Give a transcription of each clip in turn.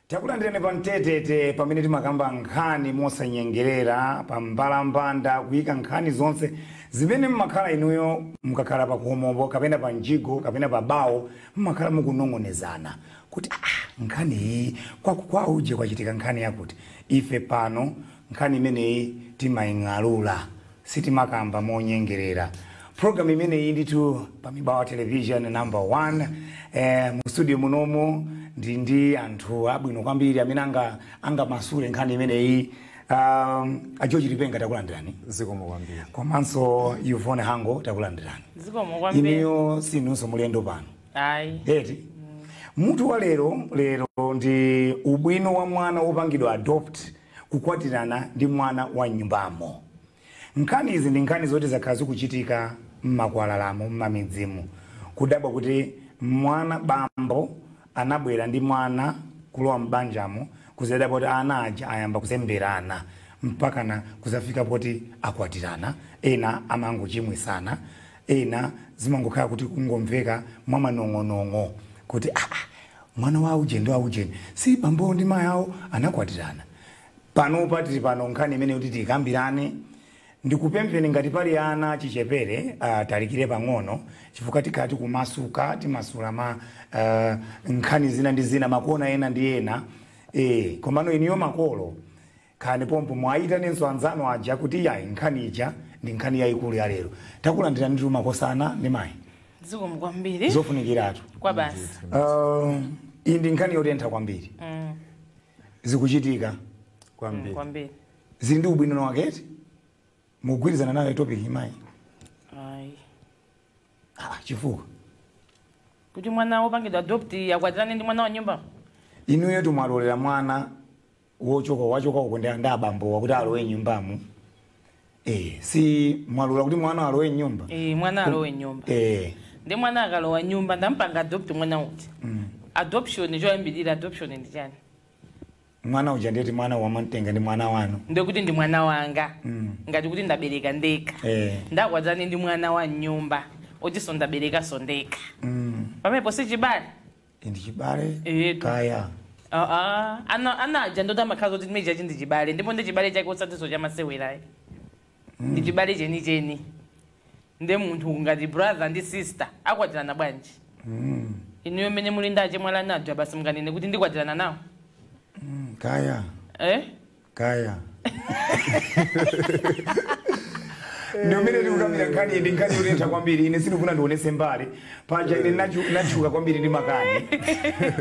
Takulandirani pa Mtetete, pamene timakamba nkhani mosanyengerera, pa mbalambanda, kuyika nkhani zonse zimene mmakhala inuyo mukakhala pa khomopo kapena pa mjigo kapena pa bawo, mmakhala mukunong'onezana kuti, "Ah, nkhani iyi kwauje kwachitika nkhani yakuti." Ife pano nkhani imeneyi timaying'alula, sitimakamba monyengerera. Program imeneyi ndithu pa Mibawa Television number 1. Mu studio munomo ndi anthu abwino kwambiri amene angamasule nkhani imeneyi. A George Lipenga, takulandirani. Zikomo kwambiri. Komanso Yvonne Hango, takulandirani. Zikomo kwambiri. Inuyo sinunso mulendo pano. Ayi. Eti mutu wa lero ndi ubwino wa mwana wopangidwa adopt kukwatirana ndi mwana wa nyumbamo. Nkhani izi ndi nkhani zoti zakhala zikuchitika mmakwalalamo, mmamidzimu, kudabwa kuti mwana, bambo anabwera ndi mwana kulowa mbanjamo, kuzadabwa kuti ana aja ayamba kuzemberana mpakana kuzafika poti akwatirana. Ena amangochimwisana, ena zimangokhala kuti kungomveka mwa manong'onong'o kuti, "Ah, ah, mwana wa aujeni ndi aujeni, si bambo ndi mayi awo anakwatirana." Panopa tili pano nkhani imene kuti tikambirane. Ndikupempheni, ngati pali ana chichepere, talikire pang'ono, chifukwa tikhala tikumasuka, timasula ma nkhani zina ndi zina, makona ena ndi ena. Komano iniyo makolo, khani pompo, mwayitanenso anzanu aja kuti yayi, nkhani ija ndi nkhani yayikulu ya lero. Takulandira ndithu, makosana ndi mayi. Zikomo kwambiri. Zofunikiratu. Kwa basi. Iyi ndi nkhani yotentha kwambiri. Zikuchitika. Kwambiri. Kwambiri. Zili ndi ubwino waketi? Mugwirizana nayo topic, imayi? Ayi. Ah, chifukwa? Kuti mwana wopangidwa adopt akwatirane ndi mwana wa nyumba? Inuyo tumwalolera mwana wochoka, wachoka uko ndi abambowa kuti alowe nyumbamo. Si mwalola kuti mwana alowe nyumba? Eh, mwana alowe nyumba. Ndi mwana akalowa nyumba, ndampanga adopt mwana uti. Adoption, choyambirira, adoption ndi chani? Mwana uja ndiyeti mwana wamamtenga ndi mwana wanu. Ndekuti ndi mwana wanga. Ngati kuti ndabereka ndekha. Ndakwatirane ndi mwana wa nyumba otinso ndaberekaso ndekha. Pamenepo si chibale? Ndi chibale. Etu. Kaya. Ah, ah. Ana aja ndoti amakhala kuti chimene chachi ndi chibale, ndipo ndi chibale chake osatinso chamasewerayi, ndi chibale chenicheni. Ndi munthu ngati brother ndi sister akwatirana bwanji? Inuyo mmene muli ndi achemwali anaja, basi munganene kuti ndikwatirana nawo? Kaya. Eh? Kaya, ndi umene tikukambira nkhani. Ndi nkhani yotentha kwambiri. Ine sindikufuna ndionese mbali paja, ine natchuka kwambiri ndi makani.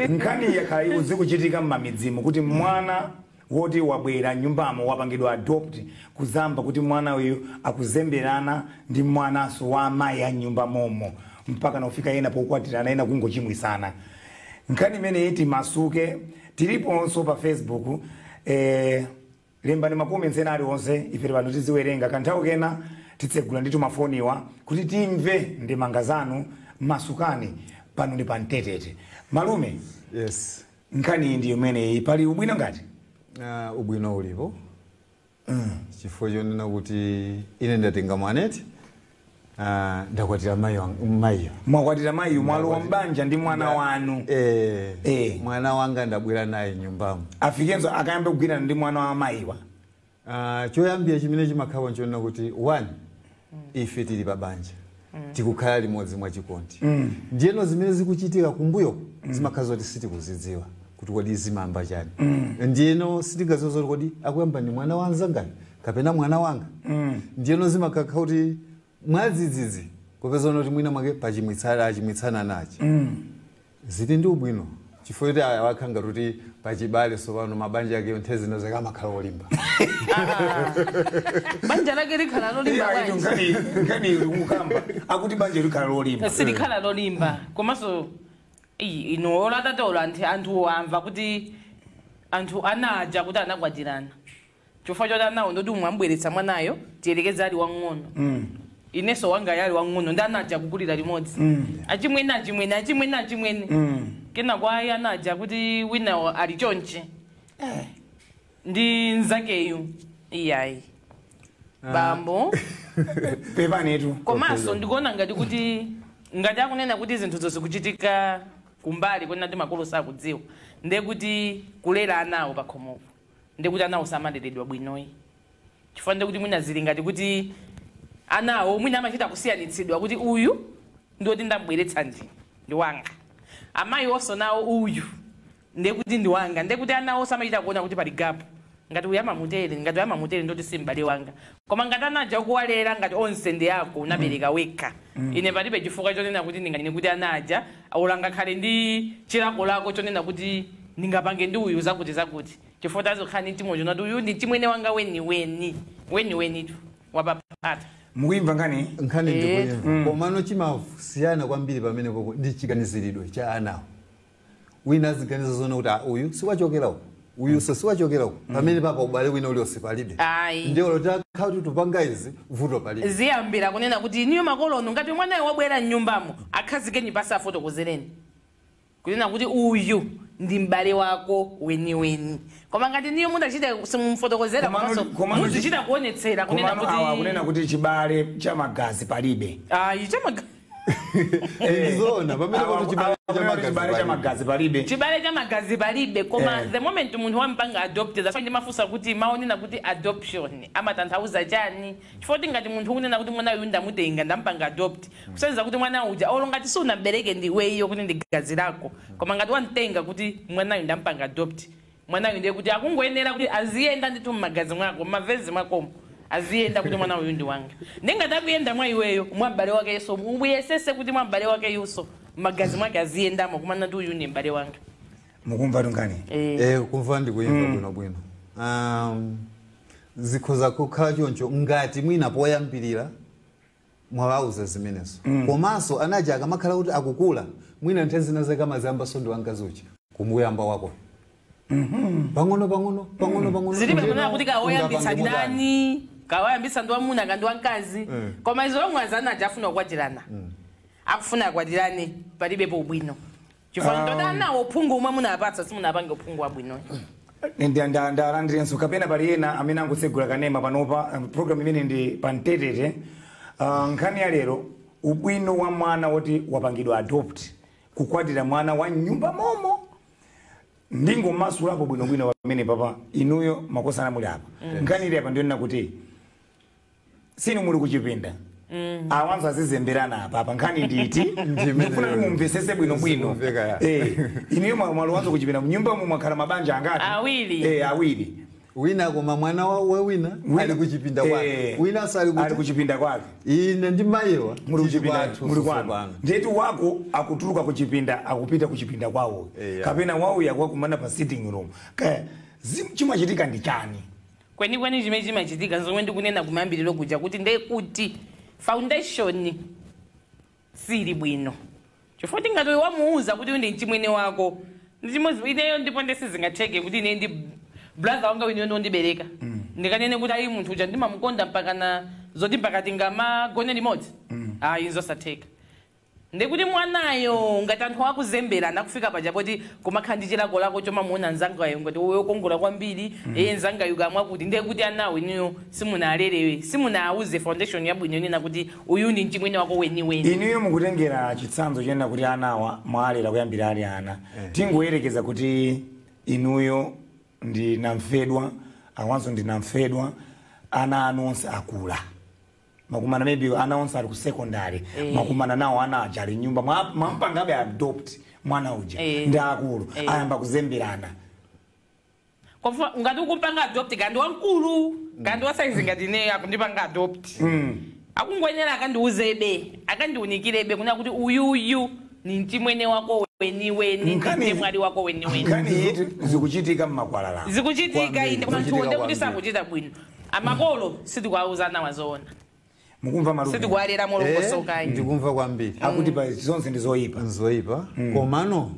Nkhani yakhala zikuchitika mmamidzimu kuti mwana woti wabwera nyumbamo, wapangidwa adopt, kuzamba kuti mwana uyu akuzemberana ndi mwananso wa amayi a nyumba momo, mpaka nafika ena pokwatirana, ena kungochimwisana. Nkhani imeneyi timasuke. Tiliponso pa Facebook. Lembani ma comments ena aliwonse, ife pano tiziwerenga. Kanthawi kena titsegula ndithu mafoniwa kuti timve ndemanga zanu. Masukani, pano ndi pamtetete. Malume. Yes. Nkhani iyi ndi imeneyi, pali ubwino ngati? Ubwino ulipo, chifukwa chonena kuti ine ndatenga mwaneti, ndakwatira mayi mayiyo. Mwakwatira mayiyo, mwalowa mbanja ndi mwana wanu. Eh, Eh. mwana wanga ndabwera naye nyumbamo. Afikenso akayambe kugwirana ndi mwana wa mayiwa? Choyambira chimene chimakhala nchonena kuti, one, ife tili pa banja, tikukhala limodzi mwachikondi. Ndiyeno zimene zikuchitika kumbuyo zimakhala zoti sitikuzidziwa kuti kodi zimamba chani. Ndiyeno sitingaziwa zoti kodi akuyamba ndi mwana wa anzangayo kapena mwana wanga. Ndiyeno zimakhala kuti mwadzidzidzi kupeza kuti mwina mwake pachimwitsana, achimwitsana nachi. Zili ndi ubwino chifukwa kuti aya wakhanga kuti pachibale sopano mabanja ake nthawi zina zake amakhala olimba. Banja lake likhala lolimba Iya, ito bwanji? Nkhani ili kukamba akuti banja likhala lolimba. Silikhala lolimba. Komanso ino olatatola anthu amva kuti anthu anaja kuti anakwatirana, chifukwa choti anawo ndoti umwe ambweretsa mwanayo, tiyelekeze ali wang'ono, inenso wanga ali wang'ono, ndi anaja kukulira limodzi, achimwene, achimwene, achimwene, achimwene. Kenako ayi, anaja kuti wina ali chonchi ndi nzakeyu, iyayi bambo. Pepanetu. Komanso ndikuona ngati kuti ngati akunena kuti zinthu zikuchitika kumbali kwena ndi makolo sakudziwa, Ndekuti kulera anawo pakhomopo, ndekuti anawo samaleredwa bwinoyi, chifukwa ndekuti mwina zili ngati kuti anawo mwina amachita kusiyanitsidwa kuti uyu ndiwoti ndambweretsa ndi wanga, amayi onso nawo uyu ndekuti ndi wanga. Ndekuti anawo samachita kuona kuti pali gap, ngati uyu amamutere, ngati uyu amamutere, ndoti si m'bale wanga. Koma ngati anaja kuwalera ngati onse ndi ako, unabereka wekha, ine palibe chifukwa chonena kuti ndinganene kuti anaja ula ngakhale ndi chilakolako chonena kuti ndingapange ndi uyu zakuti zakuti, chifukwa tazokhala ndi mtima chonati uyu ndi chimwene wanga weniweni weniwenitu wapaphata. Mukuyimva nkhani? Nkhani ndikuyimva, komano chimasiyana kwambiri pamenepopo ndi chiganiziridwe cha anawo. Wina aziganiza zona kuti, "Ah, uyu siwachokera uku, uyuso siwachokera uku." Pamene papa ubale wina ulionse palibe. Ayi. Ndiye takhala kuti tupanga izi, vuto palibe. Ziyambira kunena kuti niyo makolono, ngati mwanayo wabwera mnyumbamo, akhazikeni pasi, afotokozereni kunena kuti uyu ndi m'bale wako weniweni. Koma ngati niyo mudachita simumfotokozera, komanso muzichita kuonetsera kunena Komano awa akunena kuti kuti chibale cha magazi palibe. Ayi, chamaga Ndizona pamene Awa kuti chibale akunena kuti chibale cha cha magazi magazi palibe. Chibale cha magazi palibe, koma the moment munthu wampanga adopt, that's why ndimafunsa kuti maonena kuti adoption amatanthauza chani, chifukwa kuti ngati munthu ukunena kuti mwana uyu ndamutenga, ndampanga adopt, kusonyeza kuti mwana uja olo ngati sunabereke ndiweyo kuti ndi gazi lako, koma ngati wamtenga kuti mwanayu ndampanga adopt, mwanayu ndiye kuti akungoyenera kuti aziyenda ndithu mmagazi mwako, mmavezi mwakomo aziyenda kuti mwana uyu ndi wanga. Ndingati akuyenda mwa iweyo, mwa m'bale wake yeso umuyesese kuti mwa m'bale wake yuso mmagazi mwake aziyendamo kumana kuti uyu ndi m'bale wanga. Mukumva tungani? Eh. Kumva ndikuyimva bwinobwino. Zikhoza kukhala choncho ngati mwina poyambirira mwawauza zimenezo, komanso anaja akamakhala kuti akukula, mwina nthawi zina zakamaziyambaso ndi wangazi uja kumuyamba wako pang'ono pang'ono pang'ono pang'ono. Zilibe Ndiyeno kunena kuti kawoyambitsa ungapange motani. ndani, kawoyambitsa ndi wamuna kandi wamkazi, koma izo lomwe azanaja afuna kukwatirana, akufuna akwatirane, palibepo ubwino, chifukwa ndoti anawo uphungu umwe munapatsa simunapange uphungu wabwino. Ndalandirenso kapena pali ena amene angotsegula kanema panopa, program imene ndi pamtetete. Nkhani ya lero, ubwino wa mwana woti wapangidwa adopt kukwatira mwana wa nyumba momo. Ndingomasulapo bwinobwino pamene papa inuyo makosana muli apa. Nkhani ili apa ndiyonena kuti sinu muli kuchipinda, awanso azizemberana apa. Apa nkhani nditi ndifuna kuti mumvesese bwinobwino. Zikumveka ya. Inuyo mwalowanso kuchipinda, mnyumba mu mwakhala mabanja angati? Awiri. Awiri. Wina, koma mwana wa wina ali kuchipinda kwake, winanso ali ali kuti kuchipinda kwake. Ine ndi mayiwa Muli kuchipinda kwathu muli kwanu. tsopano. Ndiyeti wako akutuluka kuchipinda, akupita kuchipinda kwawo, kapena wawo yakwakumana pa sitting room. Kaya chimachitika ndi chani? Kwenikweni chimene chimachitika zomwe ndikunena kumayambiriro kuja kuti ndekuti foundation sili bwino, chifukwa tingati wamuuza kuti uyu ndi mchimwene wako, ndichimodzi ineyo, ndipo ndesizingatheke kuti ine ndi brother wanga winiyo ndondibereka ndikanene kuti ayi, munthu uja ndimamukonda mpaka na zoti mpaka tingamagone limodzi, ayi, zosatheka. Ndikuti mwanayo ngati anthu akuzemberana akufika paja poti kumakhala ndi chilakolako chomamuona mzangayo ngati wokongola kwambiri, iye mzangayo kamwa kuti, ndiye kuti anawo inuyo simunalerewe, simunauze foundation yabwino yonena kuti uyu ndi mchimwene wako weniweni. Inuyo mukutengera chitsanzo chonena kuti anawa mwalera kuyambira ali ana. Tingoyerekeza kuti inuyo ndi namfedwa, awanso ndi namfedwa, ana anu onse akula, makumana maybe ana onse ali ku secondary, makumana nawo ana aja ali nyumba, mwampangabe adopt mwana uja, ndi akulu, ayamba kuzemberana. Kofa ngati ukupanga adopt kandi wamkulu kandi wasaizi ngati ineyo akundipanga adopt, akungoyenera akandiuzebe, akandiunikirebe kuna kuti uyuyu ni mchimwene wako weniweni, ndi mwali wako weniweni. Nkhani iyi zikuchitika mmakwalala. Zikuchitika. Kwambiri, Ine koma zikuchitika nthu kuti kwambiri. sakuchita bwino amakolo, sitikuwauza wazoona, Mukumva malume? sitikuwalera molongosokayi. Ndikumva kwambiri. Akuti pa zonse ndi zoyipa. Nzoyipa, komano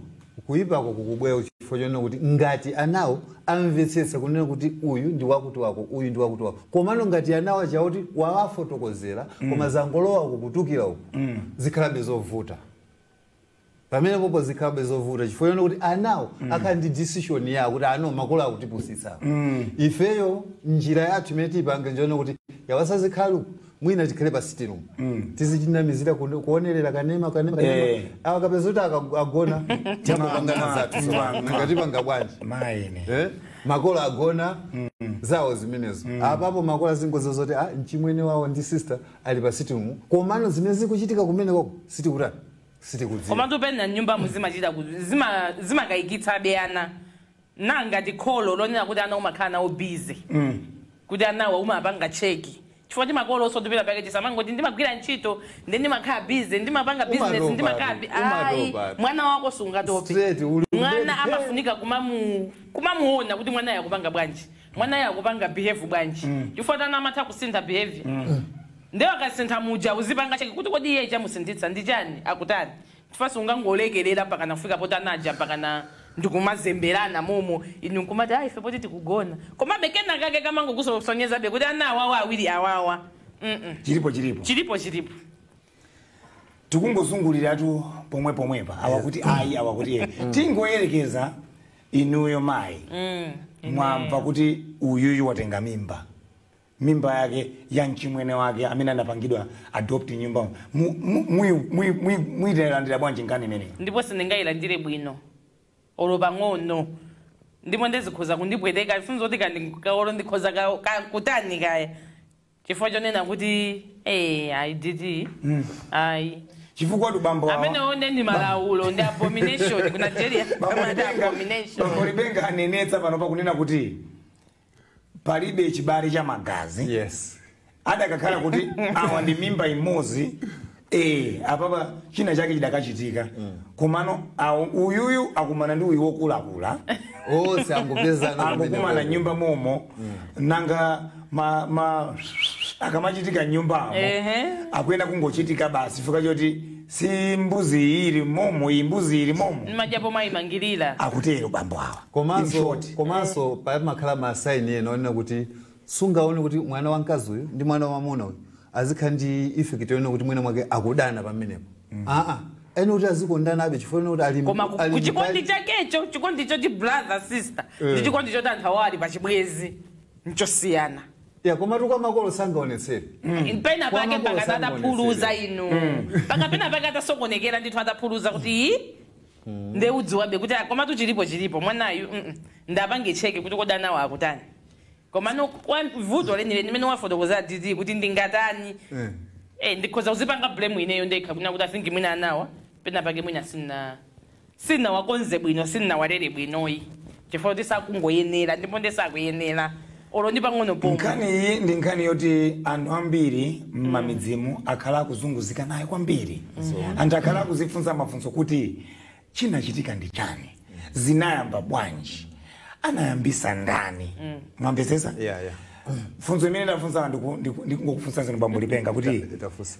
kuyipako kukubwera chifukwa chonena kuti ngati anawo amvetsetsa kunena kuti uyu ndi wakuti wako, uyu ndi wakuti wako, komano ngati anawo achakuti wawafotokozera koma zangolowa kukutukira uku, zikhalabe zovuta pamene popo, zikhalabe zovuta chifukwa chonena kuti anawo akhala ndi decision yawo kuti ano makolo akutipusitsa ifeyo. Njira yathu imene tiyipange njiona kuti yawasazikhala uku. Mwina tikhale pa sitting room, tizichinamizira kuonerera kanema kanema kanema. Akapeza kuti agona, tiyambopangana zathu. Ngatipanga bwanji? Maine. Makolo agona, zawo zimenezo. Apapo makolo azingozo zoti ah, mchimwene wawo ndi sister ali pa sitting room, komano zimene zikuchitika kumene koko sitikutani, sitikudziwa. Koma tupena nyumba muzimachita zimakayikitsa be ana nangati kholo lonena kuti ana umakhala nawo busy, kuti anawo umapanga check, chifukwa timakolo oso tupita pake chisamangoti ndimagwira ntchito, ndi ndimakhala busy, ndimapanga business, Umatopa, ndimakhala ayi. Umatopa. Mwana wako sungatope. Straight, uli Mwana mbele. amafunika kumamuona kuti mwanayo akupanga bwanji, mwanayo akupanga behave bwanji, chifukwa tana amatha kusintha behavior. Ndiye akasintha muja uzipanga check kuti kodi iye chamusinthitsa ndi chani, akutani, chifukwa sungangolekerera mpaka nafika poti anaja mpaka na ndikumazemberana momo, inu nkumati ayi, ife poti tikugona, komabe kena kake kamangokusonyezabe kuti ana awawa awiri awawa. Chilipo chilipo. Chilipo chilipo. Tikungozunguliratu pomwe pomwepa, awa kuti ayi, awa kuti iye. Tingoyerekeza inuyo mayi mwamva kuti uyuyu watenga mimba, mimba yake ya mchimwene wake amene anapangidwa adopt nyumba, muyilandira bwanji nkhani imeneyi? Ndipo sindingayilandire bwino olo pang'ono, ndipo ndizikhoza kundipweteka funza kuti olo ndikhoza kutani kaya, chifukwa chonena kuti ayi didi ayi. Chifukwa tu bambo awa- Amene one ndi malaulo, ndi abomination ku Nigeria. Bambo Amati Libenga- abomination. Bambo Libenga anenetsa pano pakunena kuti palibe chibale cha magazi. Adakakhala kuti awa ndi mimba imodzi, apapa china chake chidakachitika, komano awo uyuyu akumana ndi uyu wokulakula. Onse angopezana. Angokumana nyumba momo, nanga ma akamachitika nyumbamo akuyenda kungochitika basi, chifukwa choti si mbuzi ili momo, iyi mbuzi ili momo. Majapo mayimangirira. Akutero bambo awa. In Komanso short. Komanso pamakhala ma sign ena onena kuti sungaone kuti mwana wamkazi uyu ndi mwana wamwamuna uyu azikhala ndi effect yonena kuti mwina mwake akudana pamenepo. Aa, ene kuti azikondana abe, chifukwa ene kuti ali Koma ali kuchikondi chakecho, chikondi choti brother sister ndi chikondi choti anthu awo ali pachibwezi nchosiyana. Ya, koma tukwa makolo sangaonetsere. Pena Kwa pake makolo mpaka sangaonetsere. adaphuluza inu, paka pena pake atasokonekera ndithu, adaphuluza kuti ii ndeudziwabe kuti ah, koma tuchilipo chilipo mwanayu ndapange check kuti kodi anawo akutani. Komano vuto lenileni limene wafotokoza didi kuti ndingatani, ndikhoza kuzipanga blame ineyo ndekha kuna kuti asingi mwina anawa pena pake mwina sina wakonze bwino, sina walere bwinoyi, chifukwa kuti sakungoyenera, ndipo ndisakuyenera olo ndi pang'ono pomwe. Nkhani iyi ndi nkhani yoti anthu ambiri m'mamidzimu akhala akuzunguzika nayo kwambiri. Anthu akhala akuzifunsa mafunso kuti chinachitika ndi chani, zinayamba bwanji, anayambisa ndani? Mwamvetsetsa? Yeah. Funso imene ndafunsa ndikufunsa zino, bambo Lipenga, kuti Itafunsa.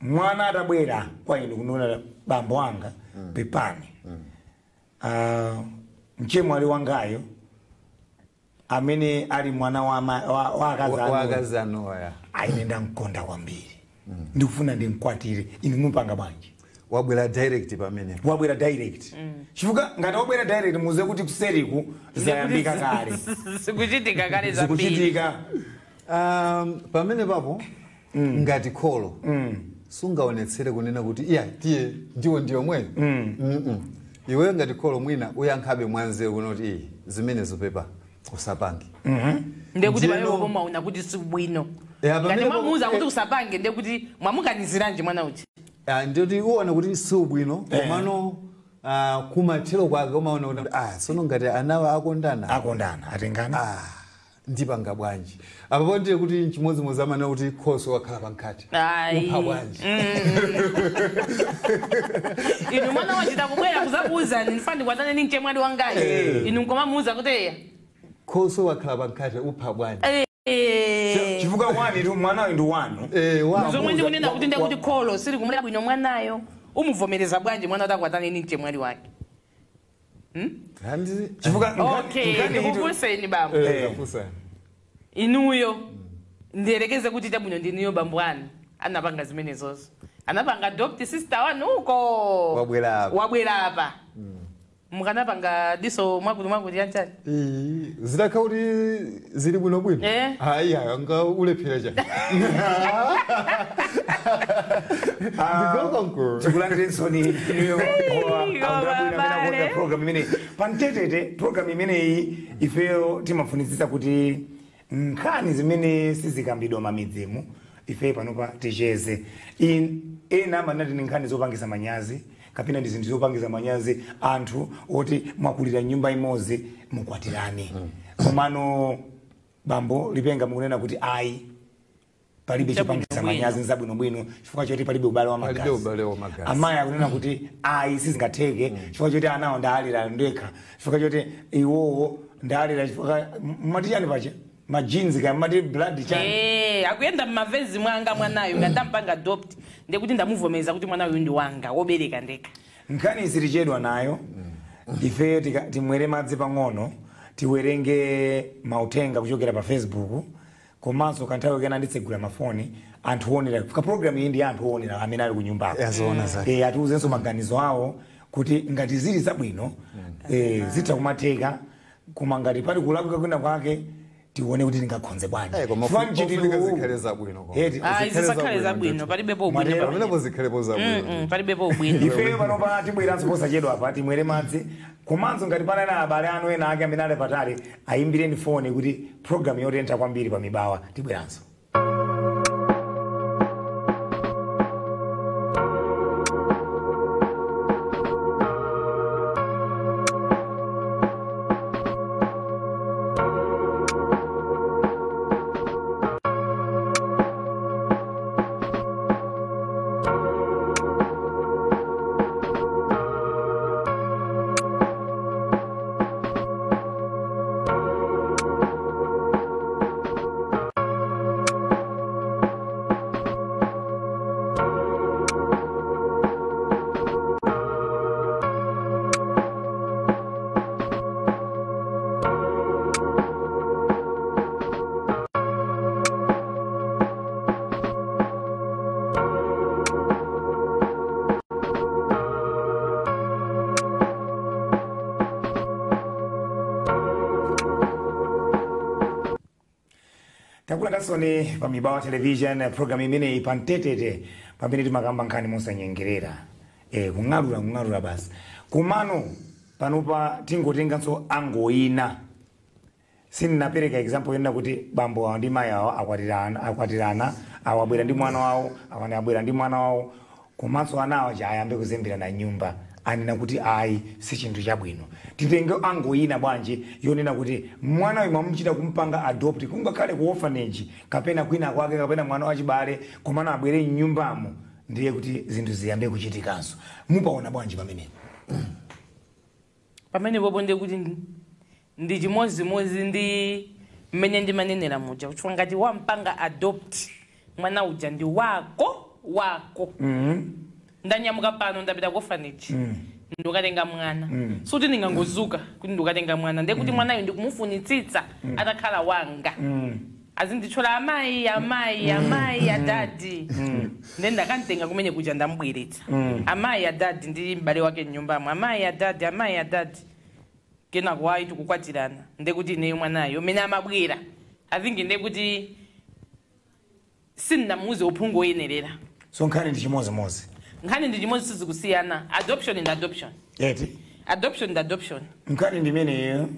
Mwana atabwera kwa inu kunona, "Bambo anga, pepani, mchemwali wangayo amene ali mwana wa akazi anu, Wakazi anuwa, ya. Aine ndamkonda kwambiri, ndikufuna ndimkwatire," inu mupanga bwanji? Wabwera direct pamenepo. Wabwera direct, chifukwa ngati wabwera direct muze kuti kuseriku zayambika kale. Zikuchitika kale zambiri. Zikuchitika. Pamene papo ngati kholo sungaonetsere kunena kuti iya, tiye ndiwo ndiyo mweyo. Iweyo ngati kholo mwina uyankhabe mwanzeru kunena kuti iyi zimenezo pepa usapange. Ndekuti Ndiyeno- pamene mwaona kuti si bwino, Ya, ngati pamene mwamuuza kuti usapange, ndekuti mwamukaniziranji mwana uja? Ah, ndiyoti uwona kuti si ubwino, komano kumathero kwake umaona kuti ah, tsono ngati anawa akondana, Akondana, atengana. ah, ndipanga bwanji apapo? Ndiye kuti nchimodzimodzi amanena kuti khoso wakhala pankhati. Ayi. Upha bwanji? Inu mwana wachita kubwera kuzakuuzani, "Ndifuna ndikwatane ndi mchemwali wangayo," inu nkomamuuza kuti eya. Khoso wakhala pankhati, upha bwanji? Chifukwa wani tu mwanayo ndi wanu. Zomwe ndikunena kuti ndekuti kholo sili kumulera bwino mwanayo. Umuvomereza bwanji mwana kuti akwatane ndi mchemwali wake? Chifukwa Okay, nkhani itu- ndikufunseni bambo. Tafunsani. Inuyo ndiyerekeze kuti chabwino ndinuyo bambo anu anapanga zimenezozo, anapanga adopt sister wanu uko. Wabwera apa. Wabwera apa. Mukanapanga diso mwakuti mwakuti yanchani. Zidakha kuti zili bwinobwino. Eh. Hayi, anga ulephera chani. Ndikokonko. Tikulandirensoni inuyo Bale. program imeneyi pamtetete. Program imeneyi ifeyo timafunitsitsa kuti nkhani zimene sizikambidwa mamidzimu ife panopa ticheze. Ena amanati ni nkhani zopangisa manyazi kapena ndi zinthu zopangisa manyazi anthu oti mwakulira nyumba imodzi mukwatirane. Komano bambo Lipenga mukunena kuti ayi, palibe Chabwino chopangisa bwino. manyazi, nzabwinobwino chifukwa choti palibe ubale wa Palibe magazi. ubale wa magazi. Amayi akunena kuti ayi, sizingatheke chifukwa choti anawo ndaalera ndekha, chifukwa choti iwowo ndaalera chifukwa mati chani pacha ma genes kaya mati blood chani. Eh, akuyenda mma veins mwanga mwanayo. Ngati ndampanga adopt, ndekuti ndamuvomeza kuti mwana uyu ndi wanga wobereka ndekha. Nkhani sitichedwa nayo ife, timwere madzi pang'ono, tiwerenge mauthenga kuchokera pa Facebook, komanso kanthawi kena nditsegula mafoni anthu onera ka program iyi ndi anthu onera amene ali kunyumbako. Yazoona zake. Atiuzenso maganizo awo kuti ngati zili zabwino, zitha kumatheka, koma ngati pali kulakwika kwina kwake tione kuti tingakhonze bwanji. Eh, koma Chifukwa ofunika mchitidwe zikhale zabwino koma. Eti, Ah, Zikhale zisakhale zabwino zabwino, ndithu. palibepo ubwino. Mwatero. Pamenepo zikhalepo zabwino. Palibepo ubwino. Ifeyo panopa tibweranso posachedwa apa, timwere madzi, komanso ngati panali abale anu ena ake amene ali patali ayimbireni foni kuti program yotentha kwambiri pa Mibawa. Tibweranso. Takulandansoni pa Mibawa Television, program imeneyi pamtetete, pamene timakamba nkhani mosanyengerera, kung'alula kung'alula basi. Komano panopa tingotenganso angoyina. Sindinapereka example yonena kuti bambo awo ndi mayi awo akwatirana, akwatirana, awo abwera ndi mwana wawo, awo abwera ndi mwana wawo, komanso ana awo ayambe kuzembera nyumba, anena kuti ayi, si chinthu chabwino. Titenge angoyina bwanji yonena kuti mwana uyu mwamuchita kumpanga adopt, kungakhale ku orphanage kapena kwina kwake kapena mwana wachibale, komano abwere mnyumbamo, ndiye kuti zinthu ziyambe kuchitikanso. Mupaona bwanji pamenepo? Pamene popo ndikuti ndi chimozimozi ndi mmene ndimanenera muja, chifukwa ngati wampanga adopt mwana uja ndi wako wako. Ndanyamuka pano, ndapita ku orphanage, ndikukatenga mwana, suti ndingangozuka kuti ndikukatenga mwana, ndiye kuti mwanayo ndikumufunitsitsa atakhala wanga, azinditchula amayi, amayi, amayi, adadi. Nde ndakamtenga kumene kuja, ndamubweretsa, amayi, adadi, ndi m'bale wake mnyumbamo, amayi, adadi, amayi, adadi. Kenako ayi, tikukwatirana, ndekuti ineyo mwanayo mene amabwera, I think ndekuti sindinamuuze uphungu woyenerera. So nkhani ndi chimozimozi? Nkhani ndi chimodzi, sizikusiyana. Adoption ndi adoption. Eti? Adoption ndi adoption. Nkhani ndi imeneyo.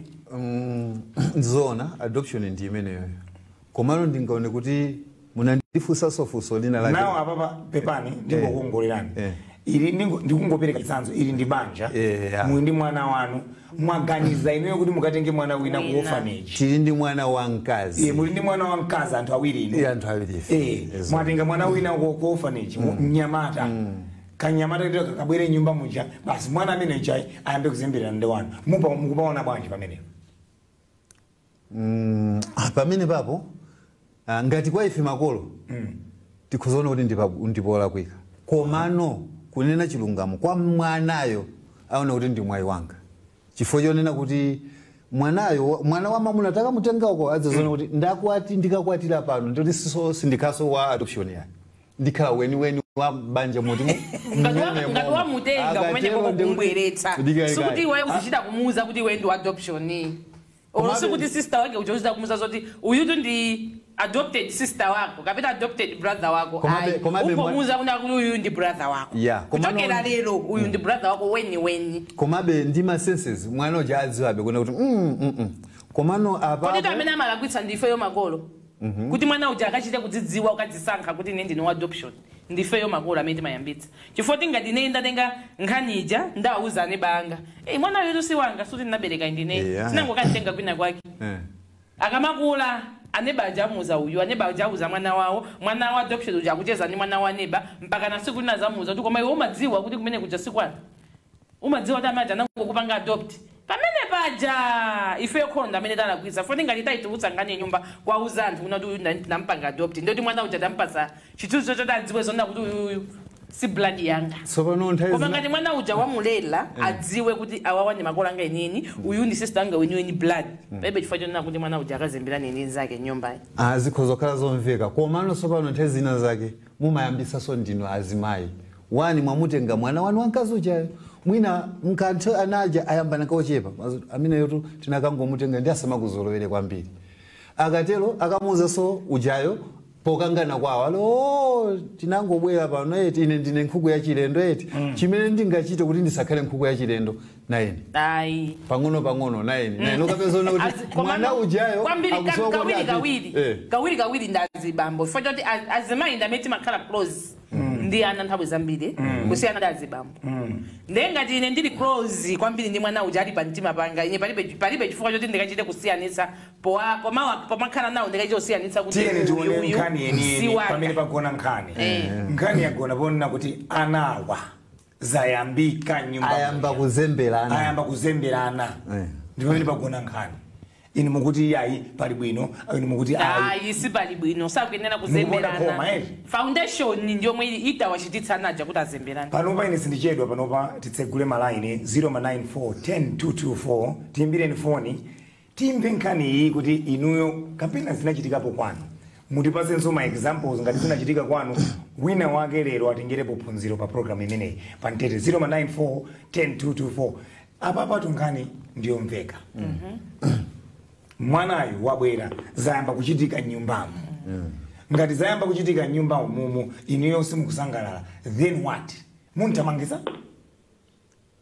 Nzona adoption ndi imeneyo, komano ndingaone kuti munandifunsanso funso lina lake. Nawo apapa, pepani, ndingokuongolерani. Eh. Ili ndikungopereka chitsanzo, ili ndi banja, Yeah. muli ndi mwana wanu, mwaganiza inuyo kuti mukatenge mwana wina ku Wina. orphanage. Tili ndi mwana wamkazi. Muli ndi mwana wamkazi, anthu awiri inu. Iye, anthu awiri ife. Eh, mwatenga mwana wina ku orphanage, mnyamata, kanyamata kuti kakabwere nyumba muja, basi mwana amene chai ayambe kuzembera ndi wanu. Mupa mukupaona bwanji pamenepo? Pamene papo, ngati kwa ife makolo tikhuzaona kuti ndipolakwika, komano kunena chilungamo kwa mwanayo aona kuti ndi mwayi wanga, chifukwa chonena kuti mwanayo, mwana wa mamuna takamutenga uko, adzazoona kuti ndakwati, ndikakwatira pano ndikuti siso sindikhaso wa adoption yayi. Ndikhala weniweni wa banja moti ngati wamutenga kumene koko kumbweretsa, sikuti iwe uzichita kumuuza kuti iwe ndi adoption, olo sikuti sister wake uja uzichita kumuuza zoti uyutu ndi adopted sister wako kapena adopted brother wako. Ayi, ungomuuza kuna kuti uyu ndi brother wako. Kuchokera lero uyu ndi brother wako weni weni. Komabe ndi ma senses mwana uja adziwabe kuna kuti komano apa kodi amene amalakwitsa ndifeyo makolo, kuti mwana uja akachite kudzidziwa ukadzisankha kuti ine ndine wa adoption, ndifeyo makolo amene timayambitsa. Chifukwa tingati ine ndatenga nkhani ija ndawuza ane banga, mwana uyu si wanga, suti ndinabereka ndine, sinangokanitenga kwina kwake. Akamakula aneba ajamuza uyu, aneba ajauza mwana wawo, mwana wa adoption uja akucheza ndi mwana wa neba mpaka na siku linazamuza kuti koma iwe umadziwa kuti kumene kuja sikwana, umadziwa kuti amaja anangokupanga adopt pamene paja. Ife khonda amene talakwitsa foti ngati taitulutsa ngani nyumba kwauza anthu kuna kuti uyu ndampanga adopt, ndoti mwana uja tampasa chithunzi choti adziwe zona kuti uyuyu si blood yanga. Koma ngati mwana uja wamulela adziwe kuti awawa ndi makolo anga inini, uyu ndi sister anga weniweni blood, paibe chifukwa chonena kuti mwana uja akazembera nini zake nyumbayi. Zikhoza kukhala zomveka, komano tsopano nthawi zina zake mumayambisanso ndinu azimayi wani mwamutenga mwana wanu wamkazi ujayo, mwina mkanthu anaja ayambana kochepa ameneyotu tinakangomutenga ndi asamakuzolowere kwambiri. Akatero akamuuzanso ujayo pokangana kwawo alo tinangobwera pano eti ine ndine nkhuku ya chilendo eti chimene ndingachite kuti ndisakhale nkhuku ya chilendo naini ayi pang'ono pang'ono naini naini ukapezona kuti mwana ujayo kwambiri kawiri kawiri ndazibambo chifukwa choti azimayi ndamene timakhala close ndi ana nthawi zambiri kusiyana ndi azibambo. Ndiye ngati ine ndili close kwambiri ndi mwana uja ali pa mtima panga, ine palibe chifukwa choti ndikachite kusiyanitsa pomakhala nawo, ndikachite kusiyanitsa kuti tiyeni tione nkhani yeniyeni pamene pagona nkhani. Nkhani yagona ponena kuti anawa zayambika nyumba, ayamba kuzemberana, ayamba kuzemberana ndi pamene pagona nkhani. Inu mukuti yayi pali bwino, inu mukuti ayi ayi si pali bwino, sakuyenera kuzemberana. Foundation ndiyomwe itawachititsa anaja kuti azemberane. Panopa ine sindichedwa, panopa titsegule malaini 094 10224, tiyimbireni foni timve nkhani iyi kuti inuyo kapena zinachitikapo kwanu, mutipasenso ma examples ngati zinachitika kwanu, wina wake lero atengerepo phunziro pa program imeneyi pa mtete 094 10224. Apa patu nkhani ndiyomveka. Mwanayu wabwera zayamba kuchitika nyumbamo. Ngati zayamba kuchitika nyumbamo mumu inuyo simukusangalala, then what? Muntamangisa?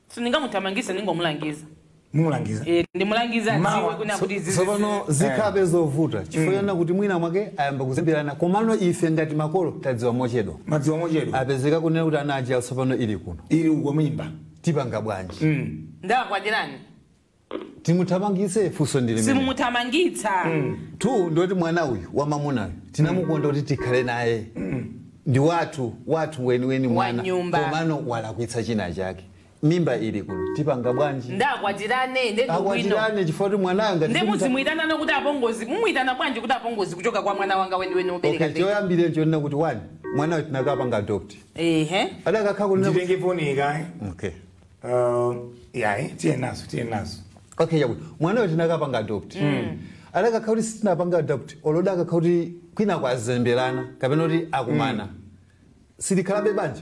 Sindingamuthamangise, ndingomulangiza. Mumulangiza? Ndimulangiza adziwe kuna kuti tsopano zikhabe zovuta chifukwa kuti mwina mwake ayamba kuzemberana, komano ife ngati makolo tadziwa mochedwa. Madziwa mochedwa. Apezeka kunena kuti ana aja tsopano ili kuno. Ili uko mimba. Tipanga bwanji. Ndakwatirani. Timuthamangise funso ndi limene. Simumuthamangitsa. Tu ndoti mwana uyu wamamunayo tinamukonda kuti tikhale naye. Ndi wathu weniweni mwana. Komano walakwitsa china chake. Mimba ili kuno tipanga bwanji. Ndakwatirane ndi bwino. Akwatirane chifukwa kuti mwanayo ngati ndi muzimuyitana kuti apongozi, mumuyitana bwanji kuti apongozi kuchoka kwa mwana wanga weniweni wobereka. Okay, choyambire chonena kuti wani mwanayo tinakapanga adopt. Ehe. Adakakha kunena nditenge foni ikayi. Okay. Yayi tiye nazo. Okay, yabu. Mwanayo tinakapanga adopt. Adakakha kuti sitinapanga adopt, oloda akakha kuti kwina kwazemberana kapena kuti akumana. Silikhalabe banja.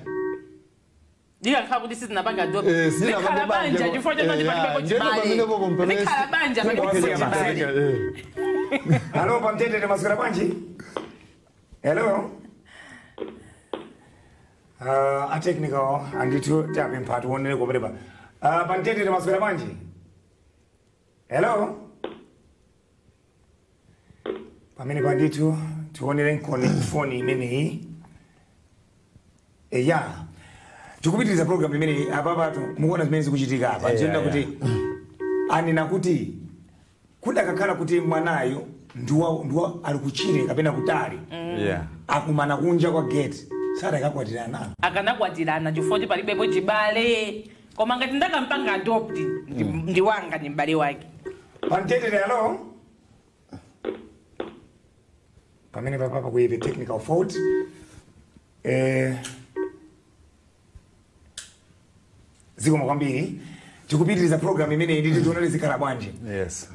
Ndikakhala kuti sitinapanga adopt. Likhala banja chifukwa choti palibe chibale. Likhala banja palibe chibale. Hello, pamtete maswera bwanji? Hello. A technical anditu tapempha tionere koperepa. Pamtete maswera bwanji? Hello. Pamene panditu tionere nkoni foni imeneyi. Eya. Tikupitiriza program imeneyi apa patu mukuona zimene zikuchitika apa. Ndiona kuti anena kuti kudakakhala kuti mwanayo ndiwa ali kuchire kapena kutali. Akumana kunja kwa gate. Sadakakwatirana. Akanakwatirana chifukwa kuti palibepo chibale. Koma ngati ndakampanga adopt ndi wanga ndi m'bale wake. Pamtete hello. Pamene papapa kuive technical fault. Zikomo kwambiri. Tikupitiriza program imene nditi tionere zikhala bwanji. Yes.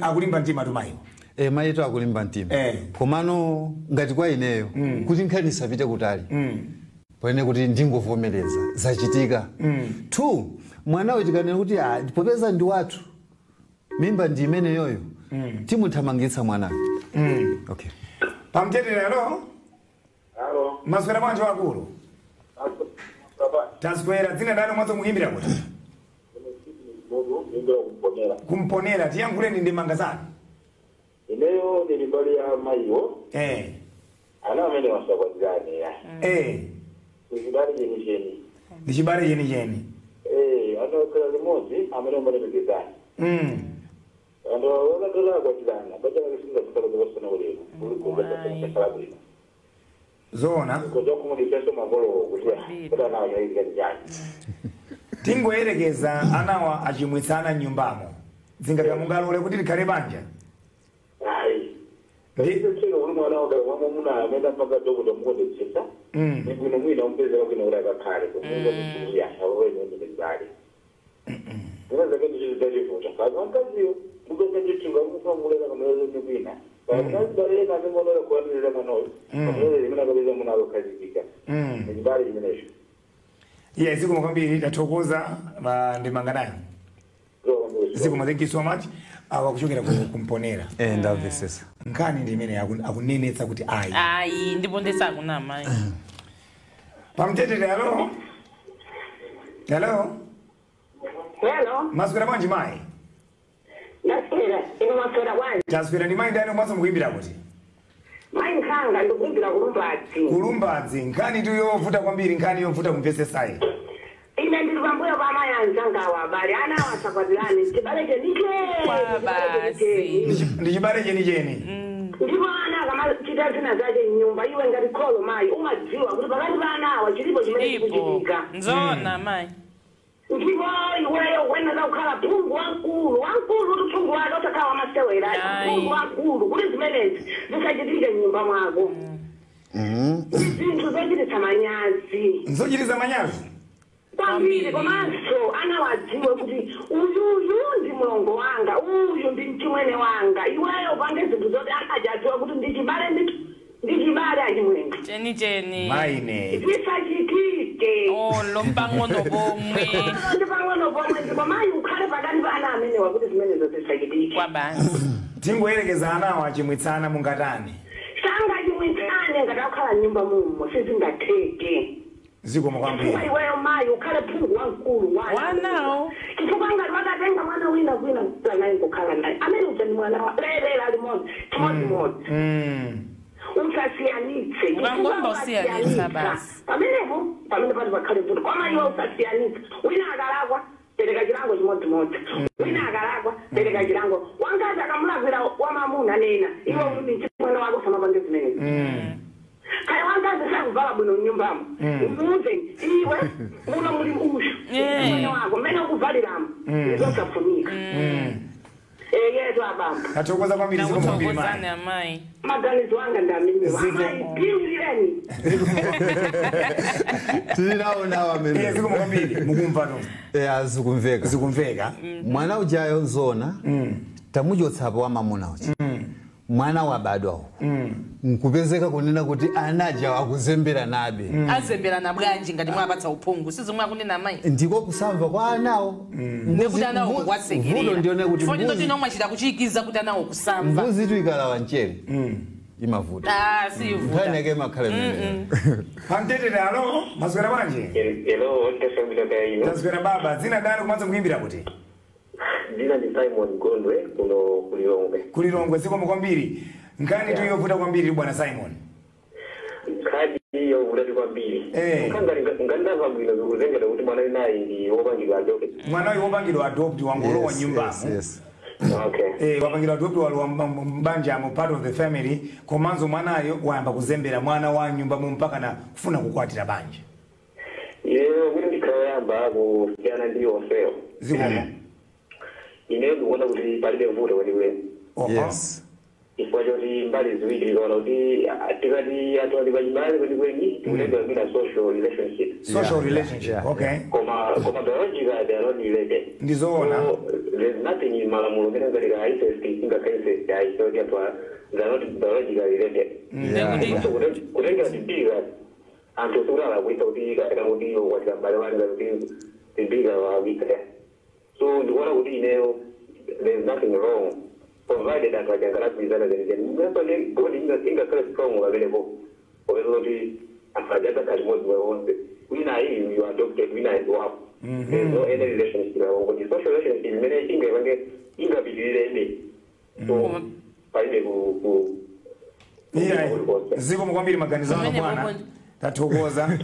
Akulimba mtima tumayo. Mayitu akulimba mtima. Komano ngati kwa ineyo kuti nkhani isapite kutali, pamene kuti ndingovomereza zachitika. 2, mwanawo tikanena kuti popeza ndi wathu, mimba ndi imeneyoyo, timuthamangitsa mwanayo. Okay. Pamtetete, hello. Halo. Maswera bwanji wakulu? Taswera. Dzina ndani mwazo mukuimbira kuti? Kumponera. Kumponera. Tiyankhuleni ndi manga zanu. Ineyo ndili mbali ya mayiwo. Ana amene wasakwatirane ya. Kuchibale cheni cheni. Ndi chibale cheni cheni. Ana okhala limodzi amene amalemekezana. Anthu wakatola akwatirana, bacha lake singakhala kupasana ulemu. Kulikhala bwino. Zoona. Kuja kumulisenso makolo kuti kuti anawo chayitika chani. Tingoyerekeza anawa achimwitsana m'nyumbamo, zingakamungalole kuti likhale banja? Ayi. Nditseka kuti mwana wake wamwamuna amene mpaka dokota mukondetsetsa. Ni bwino mwina umpezera bwino kuti akakhale kumuyasha wene ndi mbali. Ndinazake ndichizidachivuta. Kazi wamkaziyo mukesa ndichunga mufamulera kamulero ni bwina. Kazi baleka amene kuwanirira mwanayo. Kamulero limene akapeza mwana akhazikika. Ni chibale chimenecho. Iye, zikomo kwambiri, tathokoza ndimanganayo. Zikomo, thank you so much. Awa kuchokera kumponera. Ndamvesesa. Nkhani ndi imene akunenetsa kuti ayi. Ayi, ndipo ndisakunama ayi. Pamtetete, hello. Hello. Hello. Maswera bwanji mayi? Ndaswera, ino maswera bwanji? Taswera. Ndi mayi ndani mwazo mukuimbira kuti? Mayi Nkhanga, ndikuimbira Kulumbadzi. Kulumbadzi. Nkhani tu yovuta kwambiri, nkhani yovuta kumvesesayi. Ine ndili pambuyo pa mayi anzangawa abale, ana awasakwatirane, chibale chenicheni. Kwa basi. Ndi chibale chenicheni. Ndipo ana akamachita zina zake mnyumba, iwe ngati kholo mayi umadziwa kuti pakati pa ana awa chilipo chimene Chilipo. chikuchitika. Nzona mayi. Ndipo iweyo kuyenera kukhala phungu wamkulu, wamkulu kuti phungu wake osakhala wamasewera, Ayi. phungu wamkulu kuti zimenezi zisachitike mnyumba mwako. Ndi zinthu zochititsa manyazi. Nzochititsa manyazi. Kwambiri, komanso ana wadziwe kuti uyuyu ndi mlongo wanga, uyu ndi mchimwene wanga. Iweyo upange zinthu zoti akajadziwa kuti ndi chibale ndithu, ndi chibale achimwene. Cheni cheni. Maine. Zisachitike. Olo mpang'ono pomwe. Ndi pang'ono pomwe, ndipo mayi ukhale pakati pa ana amenewa kuti zimenezo zisachitike. Kwa basi. Tingoyerekeza anawo achimwitsana, mungatani? Sangachimwitsane ngati akukhala mnyumba mumo, sizingatheke. Zikomo kwambiri. Chifukwa iweyo mayi ukhale phungu wamkulu Wanawo. Chifukwa ngati wakatenga mwana wina kwina kukhala naye, kukhala naye amene uja ndi mwana wa lelera limodzi chimodzimodzi. Usasiyanitse. Ukangomba usiyanitsa basi. Pamenepo pamene pati pakhale vuto, koma iwe usasiyanitse. Wina akalakwa, pereka chilango chimodzimodzi. Wina akalakwa, pereka chilango. Wangazi akamulakwira wamamuna, nena iwe uli mwana wako, samapange zimenezi. Kaya wangazi sakuvala bwino mnyumbamo, umuuze, iwe muno muli ushu mwana wako, mmene ukuvaliramo ndizosafunika. Yetu abambo. Tathokoza kwambiri, zikomo kwambiri mayi. Nakuthokozani amayi. Maganizo anga ndi amenewa. Amayi, piwirireni. Tili nawo nawo amene. Zikomo kwambiri. Mukumva to? Azikumveka. Zikumveka. Mwana ujayo nzona tamuchotsapo wamamuna uja. Mwana wabadwa uku nkupezeka kunena kuti anaja akuzembera nabe. Azemberana bwanji ngati mwapatsa uphungu? Sizomwe akunena amayi. Ndiko kusamva kwa anawo. Nekuti anawo kukwasekerera. Vuto ndione kuti Chifukwa mbuzi chino mwachita kuchiyikiza kuti anawo kusamva. Mbuzi tu ikalawa mchere imavuta. Ah, sivuta. Nkhani yake imakhala imeneyo. Pamtetete, hello. Maswera bwanji? Hello, ndasambira kaino. Taswera baba. Dzina ndani kumanso mukuimbira kuti? Dzina ndi Simon Gondwe, kuno Kulilongwe. Kulilongwe, zikomo kwambiri. Nkhani tu yovuta kwambiri, bwana Simon. Nkhani yovuta kwambiri. Ngandamva bwino, zikuzengera kuti mwana winayi ndi wopangidwa adopt. Mwana uyu wopangidwa adopt wangolowa nyumbamo. Wapangidwa adopt, walowa mbanjamo, part of the family, komanso mwanayo wayamba kuzembera mwana wa nyumbamo mpaka na kufuna kukwatira banja. Ineyo kuti ndikhala yoyamba kusiyana ndi onsewo. Zikomo. Ineyo ndikuona kuti palibe vuto kwenikweni. Yes. Chifukwa choti mbali ziwiri tikaona kuti tikati anthu ali pachibale kwenikweni, tikutenga mwina social relationship. Social relationship. Okay. Koma biologically they are not related. Ndizoona. So there's nothing in malamulo mene ngati ka incest, ingakha incest ayi, choti anthu they are not biologically related. Ndekuti So kutengera timbika anthu sikuti alakwitsa kuti kapena kuti wakwatira m'bale wanga, kuti timbika walakwitsa. So ndikuona kuti ineyo there's nothing wrong provided anthu aja angalagwirizana zenizeni. Mweso ndi bond ingakhale strong pamenepo, popeza kuti anthu aja adzakhala limodzi moyo wonse. Wina iyi you adopted, wina ndi wako. There's no any relationship apo, kuti social relationship imene ingaipange ingapitirire. So palibe ku Iya, zikomo kwambiri maganizo ano Pamene bwana. popo. Tathokoza.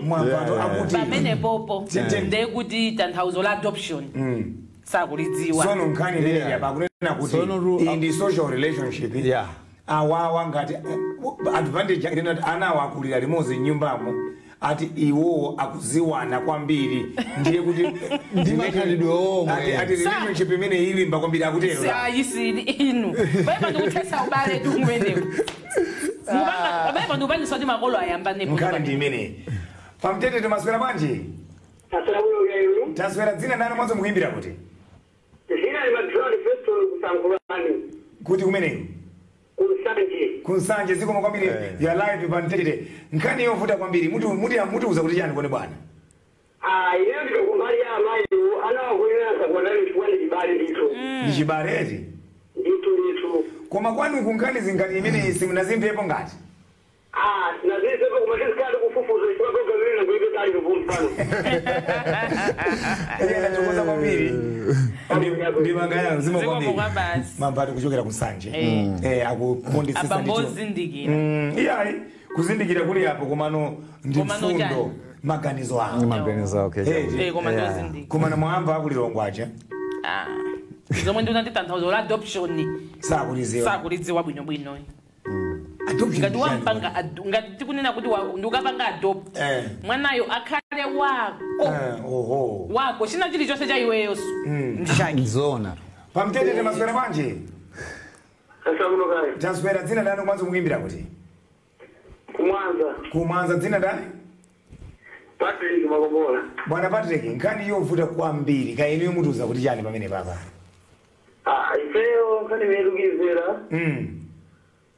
Mwamvato akuti pamene popo ndekuti tanthauzo la adoption sakulidziwa. Sono nkhani imeneyi apakunena kuti Sono iyi ndi social relationship. Awawa ngati advantage yake ndinati ana akulira limodzi m'nyumbamo, ati iwowo akuziwana kwambiri, ndiye kuti Ndi makhalidwe omwe. Ati relationship imene ilimba kwambiri, akutero. Sayisili inu paipa ndikuthetsa ubale tu kumeneko. Paipa ndikupangisa kuti makolo ayambanepo. Nkhani ndi imeneyi. Pamtete, timaswera bwanji? Taswera. Taswera. Dzina ndani, mwanzo mukuimbira kuti? Zina ni Madroni Feston, kusankulani. Kuti kumeneko? Kunsanje. Kunsanje. Zikomo kwambiri. Ya live pamtete, nkhani yovuta kwambiri. Mutiuza kuti chani kone bwana? Ah, ineyo ndiko kumbali ya amayiwo, ana wakuyenera sakondani chifukwa ndi chibale ndithu. Ndi chibaleti. Ndithu ndithu. Koma kwanu kunkhani zingati imeneyi simunazimvepo ngati? Ah, sinazizepo, koma tizikhala kufufuza chifukwa program imene kuibe kali kupumphano. Iye ndathokoza kwambiri. Ndimanga yanu zikomo Zikomo kwambiri. kwa basi. Mambati kuchokera kunsanje. Akukondisisa Abambo ndithu. ozindikira. Iyayi, kuzindikira kuli apo, komano ndi Komano mfundo chani? maganizo awo. Maganizo, okay. Koma ndozindikira. Komano mwamva akulilongwacha. Ah, zomwe ndinati tanthauzo la adoption sakuliziwa. Sakulidziwa bwinobwino. Adoption Ngati ndi chani? wampanga ngati tikunena kuti ndikapanga adopt mwanayo akhale wako. Oho. Wako, china chilichonse cha iweyonso ndi chake. Nzona. Pamtete, timaswera bwanji? Tasakuno kale. Taswera. Dzina ndani, kwanza mukuimbira kuti? Kumwanza. Kumwanza. Dzina ndani? Patrick Makombola. Bwana Patrick, nkhani yovuta kwambiri, kaeniyo mutiuza kuti chani pamene papa? Ah, ifeyo nkhani imene tikuyizera,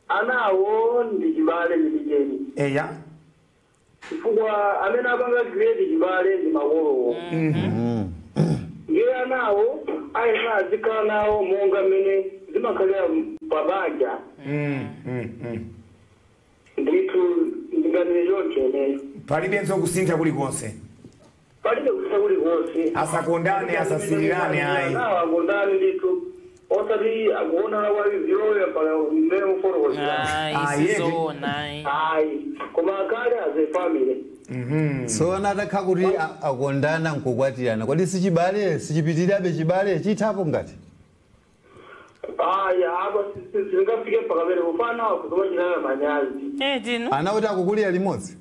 anawo ndi chibale chenicheni. Chifukwa amene apanga create chibale ndi makolowo. Ndiye anawo ayenera azikhala nawo monga mmene zimakhalira pabanja. Ndithu, ndinganene choncho ineyo. Palibenso kusintha kulikonse. Palibe kusintha kulikonse. Asakondane, asasirirane, ayi. Anawo akondane ndithu, osati akuonana kwa viyoyo mpaka mmene mufotokozera. Ayi. Ah, yeti. Sizoona ayi. Ayi, koma akhale as a family. So atakha kuti akondana nkukwatirana, kodi sichibale sichipitirirabe? Chibale chithapo ngati? Ayi, apa singafike mpaka pene kufana kuzomachitana manyazi. Tinu Ana kuti akukulira limodzi.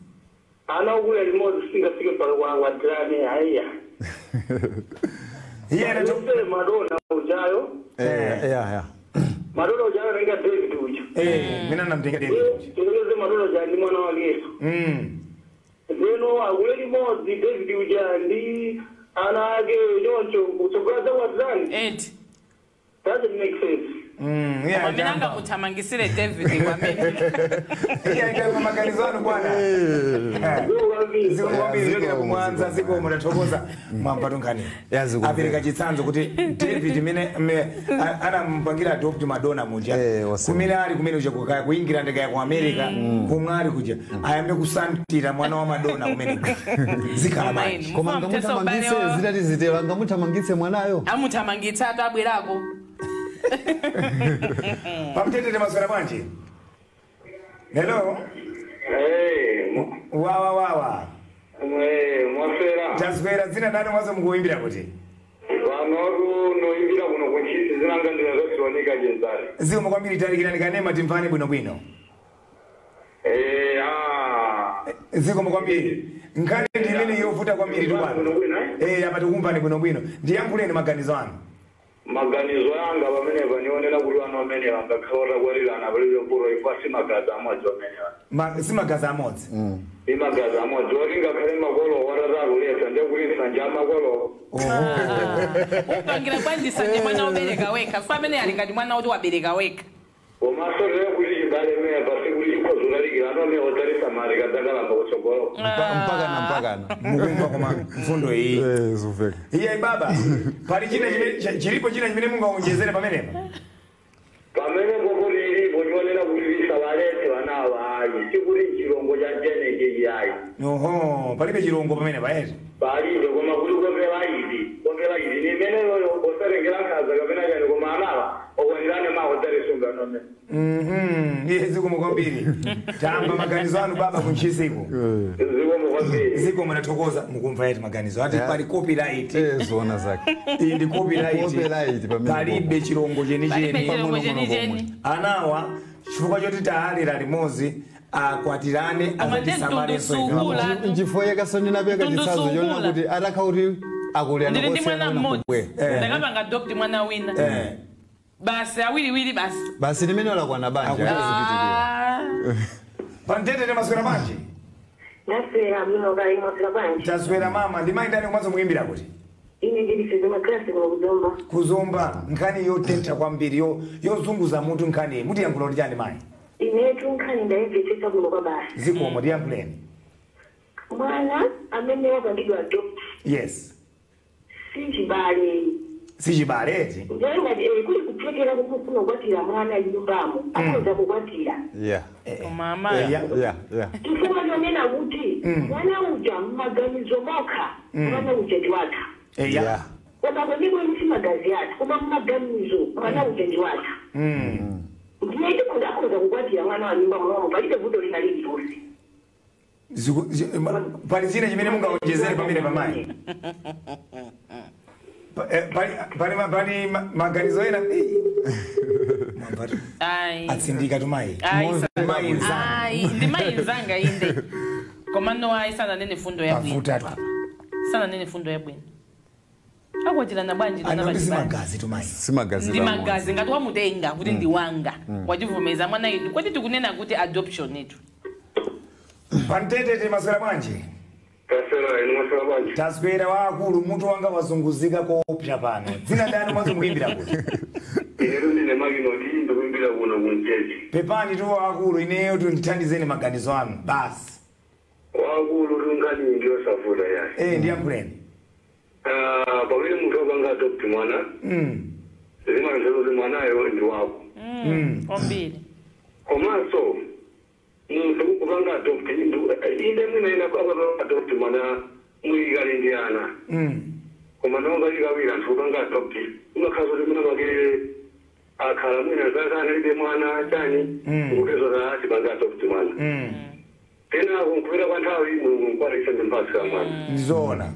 Ana okulira limodzi, singafike mpaka kwakwatirane, ayiya. Iye Yose Madonna ujayo. Yeah. Madonna ujayo nenga David uja. Mina namtenga David. Tikeleze Madonna uja ndi mwana wakeso. Lero akule limodzi David uja ndi ana ake choncho, kutsogoza kwadzani. Eti. Doesn't make sense. Iye pamene ajamba. angamuthamangisire David kwamene. Iye ajamba maganizo anu bwana. Ziko kwambiri. Zikomo kwambiri. Zikomo, Chokera kumwanza. zikomo. Zikomo, tathokoza. Mwamva nkhani. Ya, zikomo. Apereka chitsanzo kuti David mene anampangira adopt Madonna muja, Wasema. kumene ali kumene uja, kukaya ku England kaya ku America, komwe ali kuja, ayambe kusantira mwana wa Madonna kumene, zikhala bwanji? Koma angamuthamangitse, zitati zitero angamuthamangitse mwanayo? Amuthamangitsa atu abwerako. Pamtete, maswera bwanji? Hello. Wawa wawa. Mwaswera? Taswera. Dzina ndani, mwazo mukuimbira kuti? Vanoru noimbira kuno kuNtchisi, zinanga ndina zatiwanika jenzari. Zikomo kwambiri. Talikirani kanema timvane bwinobwino. Zikomo kwambiri. Nkhani ndi imene yovuta kwambiri tukwana. Bwinobwino, eh? Apa tikumvani bwinobwino. Ndiyankhuleni maganizo anu. Maganizo anga pamenepa nionera kuti vana vamene vangakhaora kwarirana palibe vuto ifwa si magazi amodzi amenewa. Si magazi amodzi. Imagazi amodzi oti ngakhale makolo watatakuletsa ndekuti nsanja amakolo. Upangira bwanji sanje mwana wobereka wekha fa amene ali ngati mwana woti wabereka wekha. Komanso tire kuti chibale mene pasi kuti chikhozolalikira anthu amene odzalisamali kadzakalamba kutsogolo. Mpakana mpakana. Mukumva koma mfundo iyi. Zuveka. Iye baba, pali china chimene chilipo china chimene mungaonjezere pamenepa. Pamene pokuti ilipo chionera kuti lisabaletse vanawa ayi sikuti chilongo cha jeneke ayi. Oho, palibe chilongo pamenepa eti. Palibe koma kuti komvera izi ni imeneyoyo osatengera nkhanza kapena chani koma anawa okwanirane mawo dzalisunga nome. Iye zikomo kwambiri. Tamba maganizo anu baba kuntchisiku. Zikomo kwambiri. Zikomo nathokoza mukumva eti maganizo ati pali copyright. Zoona zake. Iyi ndi copyright. Copyright pamene palibe chilongo Palibe chenicheni. chilongo chenicheni. Anawa chifukwa choti taalera limodzi akwatirane azatisamale. Mtundu Nchifukwa yakasonena peka chitsanzo chonena kuti atakha kuti akulirana Ndili ndi mwana kosiyana mmodzi. kubwe. Ndakapanga adopt mwana wina. Basi awiriwiri basi. Basi limene lakwana banja azipitirira. Pamtetete maswera bwanji. Ndaswera bwino kali mwaswera bwanji. Taswera mama, ndi mayi ndani komanso mukuimbira kuti? Ine ndili Fezema Class kuno kuzomba. Kuzomba nkhani yotentha kwambiri yozunguza mutu nkhani mutiyankhula kuti chani mayi? Inetu nkhani ndayimvetsetsa kuno kwa basi. Zikomo tiyankhuleni. Mwana amene wapangidwa adopt Yes. si chibale. Si chibale eti. Ndiye ngati kuli kuthekera kuti ufuna kukwatira mwana m'nyumbamo akhoza kukwatira. Yeah. Koma amayi. Yeah. Yeah. Chifukwa chonena kuti mwana uja mmaganizo mokha mwana uja ndi wathu. Yeah. Koma kwenikweni si magazi athu koma mmaganizo mwana uja ndi wathu. Ndiye tikhoza akhoza kukwatira mwana wa nyumba momwe palibe vuto lina lililonse. Pali china chimene mungaonjezere pamene pamayi? Pali maganizo ena. Mwambatu. Ayi. Atsindika tumayi. Ayi. Mayi nzanga. Ayi, ndi mayi nzanga inde. Koma no ayi sananene fundo yabwino. Pavuta tu. Sananene fundo yabwino. Akwatirana bwanji Anoti pachibale. si magazi tumayi. Si magazi Ndi pamodzi. magazi ngati wamutenga kuti ndi wanga. Wachivomeza mwana itu. Kwati tikunena kuti adoption itu. Pamtetete maswera bwanji. Taswera inu maswera bwanji. Taswera waakulu mutu wanga wazunguzika koopsa pano. Dzina ndani komanso mukuimbira kuti? Inetu ndine Makinoti ndikuimbira kuno kumchechi. Pepani tu waakulu ineyo tundithandizeni maganizo anu basi. Wakulu tungani ndiyosavuta yayi. Ndiyankhuleni. Pamene munthu apanga adopt mwana zimanzero kuti mwanayo ndi wako. Kwambiri. Komanso munthu kupanga adopt inde mwina ina apanga adopt mwana muyikali ndi ana. Koma nonga likawira anthu kupanga adopt umakhala kuti mwina makere akhala mwina zaka analibe mwana chani ukupeza atipanga adopt mwana. Tena kumpira kwa nthawi Mulungu nkwatisa ndi mphatso ya mwana. Ndizoona.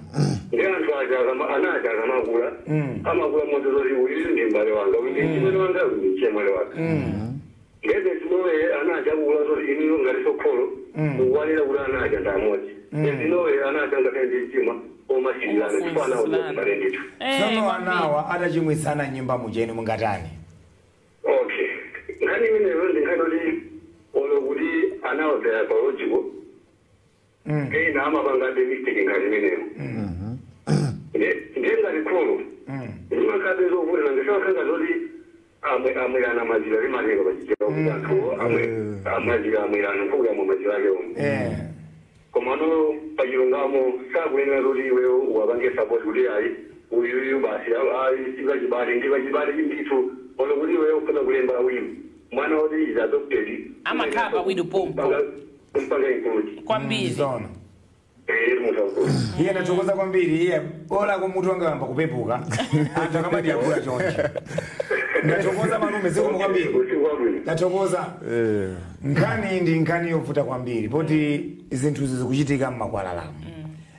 Ndi anthu aja ana aja akamakula amakula modzi zoti uyu ndi m'bale wanga uyu ndi mchimwene wanga uyu ndi mchemwali wanga. Ngeze zinowe ana aja akukula zoti inuyo ngati sokholo kukwanira kuti ana aja ndi amodzi. Zinowe ana aja ngakhale ndi mtima omasilirana chifukwa ana awo mbale ndithu. Tsono anawa atachimwitsana nyumba mucheni mungatani? Okay. Nkhani imeneyo ndi nkhani yoti olo kuti anawo they are biological. Ena amapanga the mistake nkhani imeneyo. Ndiye ngati kholo. Ndimakhabe zovutira ngisakhala zoti amwelana mazira limalenga pachichewa kuti anthu amazira amwelana mfuku yamwe mazira ake omwe. Koma no pachilungamo sakunena zoti iweyo uwapange support kuti ayi uyuyu basi ayi sipachibale ndi pachibale ndithu olo kuti iweyo ufuna kulemba awiri mwana woti is adopted Amakhala pawiri pompo. Mpaka include. Kwambiri. Ndizoona. Iye nathokoza kwambiri iye ola kumutu wanga wamba kupepuka anthu akamati yakula chonchi. Ndathokoza malume zikomo kwambiri. Ndathokoza. Nkhani ndi nkhani yovuta kwambiri poti zinthuzi zikuchitika m'makwalalamu.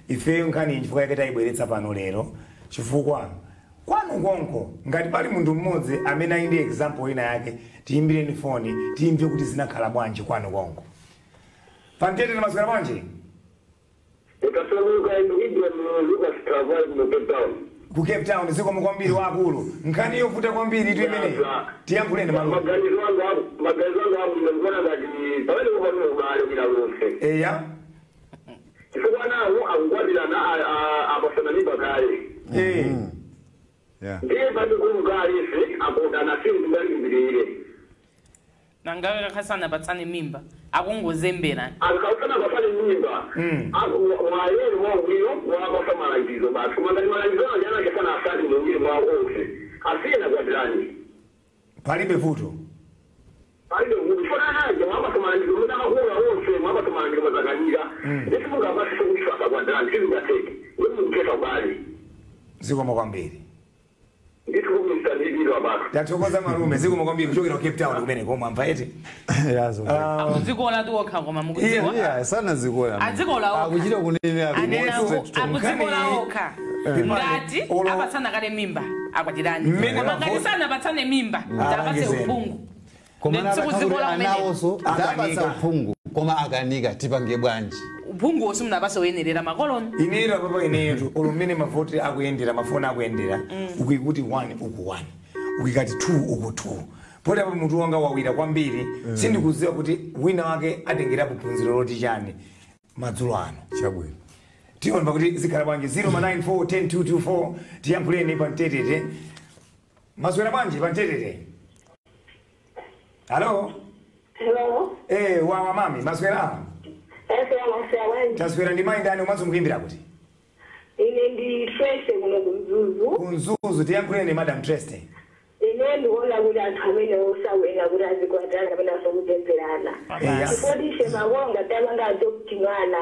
Ifeyo nkhani chifukwa yake tayibweretsa pano lero chifukwa kwanu konko ngati pali munthu mmodzi amene ali ndi example ina yake tiyimbireni foni tiyimve kuti zinakhala bwanji kwanu konko. Pamtetete maswera bwanji. Ku Cape Town, zikomo kwambiri wakulu. Nkhani yovuta kwambiri itu imeneyi. Tiyankhuleni malume. Maganizo anga ndikuona ngati pamene kupano ubale wina lonse. Eya. Chifukwa nawo akukwatirana apasana mimba kale. Yeah. Ndiye pati kumukale akondana sindingalimbirire. Nangawe kakhasana batsane mimba akungozemberana. Akakasana batsane mimba. Mwayeri mwawuyo mwabasa malangizo basi. Kumangani malangizo anjana kesana asali mwingine mwawonse. Asiyena kwatirani. Palibe vuto. Palibe vuto. Fana naje mwabasa malangizo muna mahuwa wonse mwabasa malangizo mazakanyira. Ndisimunga basi sokufasa kwatirani sizingatheki. Wemukesa ubali. Zikomo kwambiri. Tathokoza malume, zikomo kwambiri kuchokera Cape Town kumene koma amva eti. Yazo. Akuzikola tu okha koma mukudziwa. Yeah, sana zikola. Azikola okha. Akuchita kunene akuzikola okha. Ngati apatsana kale mimba akwatirani. Koma ngati sana apatsane mimba tapatse uphungu. Koma anawonso tapatsa uphungu koma akanika tipange bwanji. Uphungu wonse munapasa woyenerera makoloni. Inera papa inetu olumene mavoti akuyendera mafoni akuyendera ukikuti 1 uku 1 ukikati 2 uku 2 poti apo mutu wanga wawira kwambiri sindikudziwa kuti wina wake atengerapo phunziro loti chani madzulo ano. Chabwino. Tiona pakuti zikhala bwanji 094 10224 tiyankhuleni pa mtetete. Maswera bwanji pa mtetete. Hello. Hello. Wawa mami maswera. Taswera ndi mayi ndani umanso mukuimbira kuti? Ine ndi Tracy kuno kuMzuzu. KuMzuzu tiyankhuleni Madam Tracy. Ine ndikuona kuti anthu amene osawena kuti azikwatana kapena sokupempherana. Chifukwa makonga tapanga adopt mwana.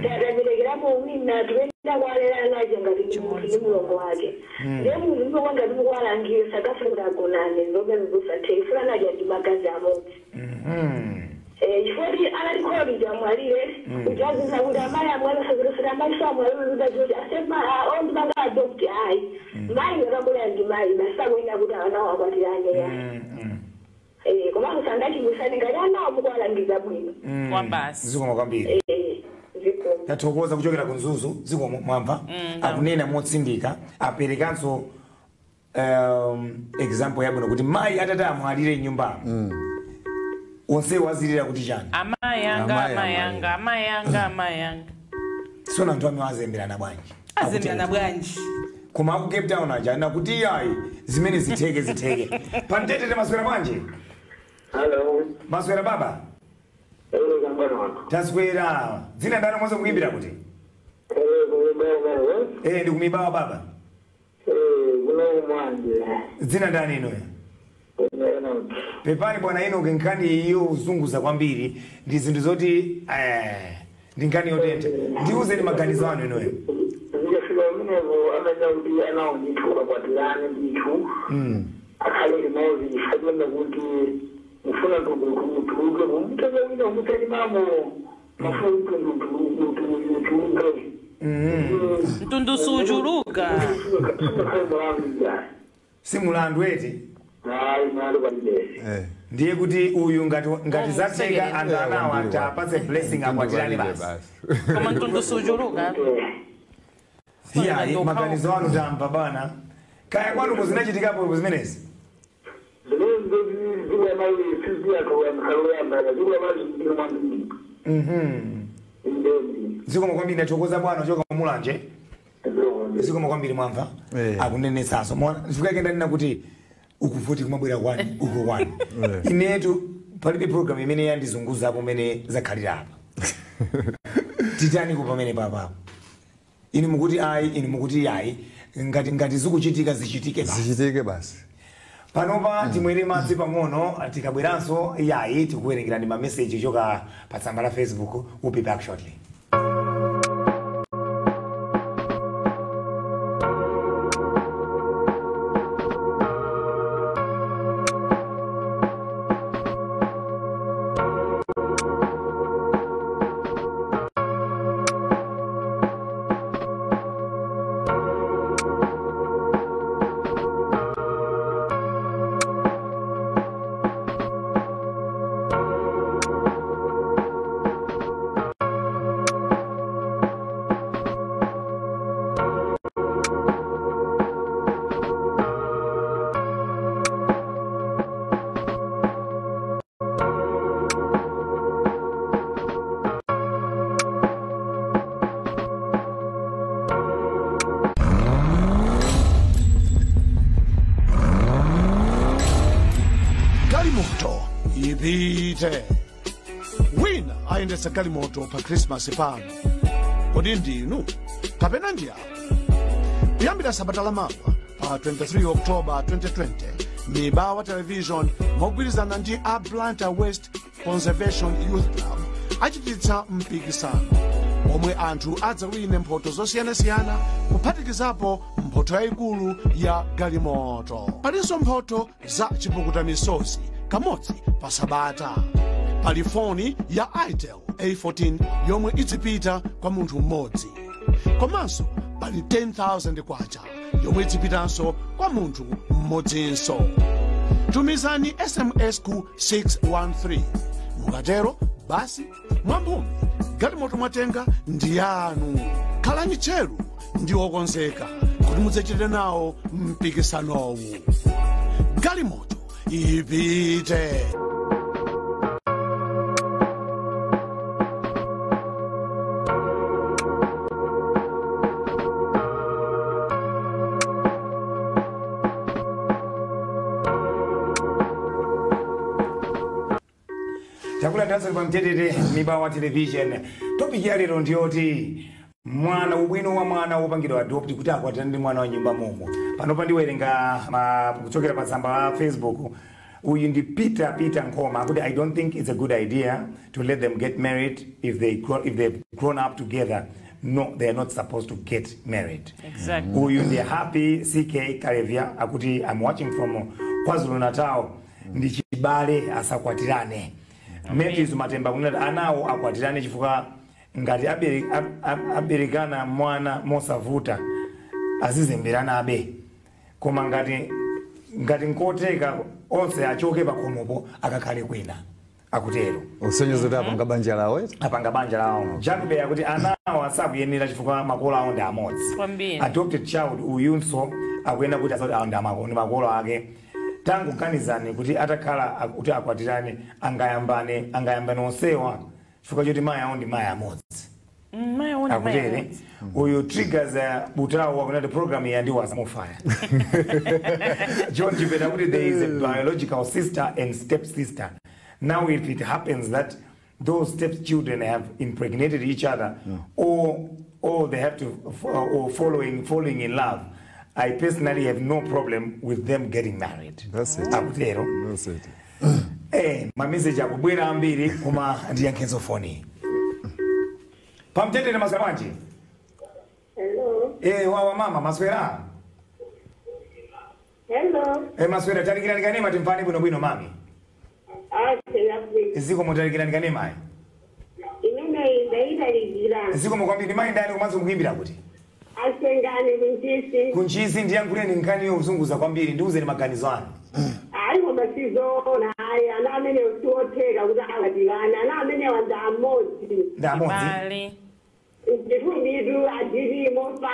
Tataperekerapo wina tipenda kuwalera naje ngati ndi munthu ndi mulongo wake. Ndiye munthu ndimakonga ndikuwalangiza sakafuna kuti agonane zomwe zizosatheka funa naje ndi magazi amodzi. Chifukwa analikholi jamwalire ujaziza kuti amayi amwana sakuti amayi samwalire kuti asema ondipanga adopt ayi mayi ngakabula ndi mayi basakwena kuti anawo akwatirane ya koma kusandachibusani ngati anawo mukuwalangiza bwino kwambasi. Zikomo kwambiri. Zikomo. Tathokoza kuchokera kuMzuzu zikomo mwamva akunena motsindika aperekanso example yabwino kuti mayi atati amwalire nyumbamo onse wazirira kuti chani. Amayanga amayanga amayanga amayanga. Sona anthu amene azemberana bwanji. Azemberana bwanji. Koma aku Cape Town aja nakuti ayi zimene zitheke zitheke. Pamtetete maswera bwanji. Hello. Maswera baba. Hello kambano. Taswera. Dzina ndani mwanzo kuimbira kuti? Hello ndi kumibawa baba. Kuno mwanje. Dzina ndani inoyo? Pepani bwana ino nkhani iyo uzunguza kwambiri ndi zinthu zoti ndi nkhani yotentha. Ndiuzeni maganizo anu inoyo. Ndikafika kumeneko amene kuti anawo ndithu akwatirane ndithu. Akhale limodzi chifukwa kuti mufuna mutuluke mumutenge wina umutenge mamo mufuna mutuluke. Mtundu suchuluka. Si mulandu eti. Ndiye kuti uyu ngati zatheka anthu anawo atapatse blessing akwatirane basi. Koma mtundu suchuluka. Iya, maganizo anu tamva bana. Kaya kwanu kuzinachitikapo zimenezi? Zikomo kwambiri ndathokoza bwana choka Mulanje. Zikomo kwambiri mwamva. Akunenetsanso. Chifukwa chake ndanena kuti ukuvuti kumabwera kwani uko kwani. Inetu palibe program imene yandizunguza apo mene zakhalira apa. Titani ku pamene papapo. Inu mukuti ayi, inu mukuti ayi, ngati zikuchitika zichitike basi. Zichitike basi. Panopa timwere madzi pang'ono tikabweranso yayi tikuwerengerani ma message choka pa tsamba la Facebook. We'll be back shortly. Galimoto ipite. Wina ayendetsa galimoto pa Krismasi pano. Kodi ndinu kapena ndi awo? Kuyambira sabata lamawa pa 23 October 2020, Mibawa Television mogwirizana ndi a Blantyre West Conservation Youth Club achititsa mpikisano omwe anthu adzawine mphoto zosiyanasiyana, kuphatikizapo mphoto yayikulu ya galimoto. Palinso mphoto za chipukuta misozi kamodzi pa sabata. Pali foni ya Itel A14 yomwe idzipita kwa munthu mmodzi, komanso pali 10,000 kwacha yomwe idzipitanso kwa munthu mmodzinso. Tumizani SMS ku 613. Mukatero basi, mwamphumi galimoto mwatenga ndi yanu. Khalani tcheru ndi okonzeka kuti mudzachite nawo mpikisanowu. Galimoto ipite. Chakula danso pa Mtetete, Mibawa Television. Topic ya lero ndiyoti mwana, ubwino wa mwana wopangidwa adopt kuti akwatirane ndi mwana wa nyumba momo. Panopa ndiwerenga kuchokera pa tsamba la Facebook. Uyu ndi Peter Nkoma akuti, "I don't think it's a good idea to let them get married if they've grown up together. No, they are not supposed to get married." Uyu ndi Happy CK Kalevia akuti, "I'm watching from KwaZulu Natal. Ndi chibale, asakwatirane." Matthews Matemba kunati anawo akwatirane chifukwa ngati aberekana mwana mosavuta azizemberana abe, koma ngati nkoteka onse achoke pakhomopo akakhale kwina, akutero. Usonyeza kuti apanga banja lawo, eti? Apanga banja lawo. Jacobe akuti anawo asakuyenera chifukwa makolo awo ndi amodzi. Kwambiri. Adopted child uyunso akuyenda kuti asati awo ndi makolo ake. Tangoganizani kuti atakhala kuti akwatirane, angayambane onsewa chifukwa choti mayi awo ndi mayi amodzi. Mayi awo ndi mayi Akutere. amodzi. Uyu Triggers Butawo akunati program yandiwaza mofaya. John Chipeta kuti there is a biological sister and step sister. Now if it happens that those step children have impregnated each other or they have to or following falling in love, I personally have no problem with them getting married. That's it. Akutero. That's it. Mameseji akubwera ambiri, koma ndiyankhenso foni. Pamtetete, maswera bwanji? Hello. Wawa mama, maswera? Hello. Maswera, talikirani kanema timfane bwinobwino, mami. Ase. Zikomo, talikirani kanema. Imene ndaitalikira. Zikomo kwambiri. Mayi ndani komanso mukuimbira kuti? Asengani, kuNtchisi. KuNtchisi. Ndiyankhuleni nkhani yozunguza kwambiri, ndiuzeni maganizo anu. Hayi, koma sizoona, hayi, ana amene siwotheka kuti akwatirane. Ana amene wanda amodzi. Ndi amodzi. Bale. Ndifunditu adilimo pa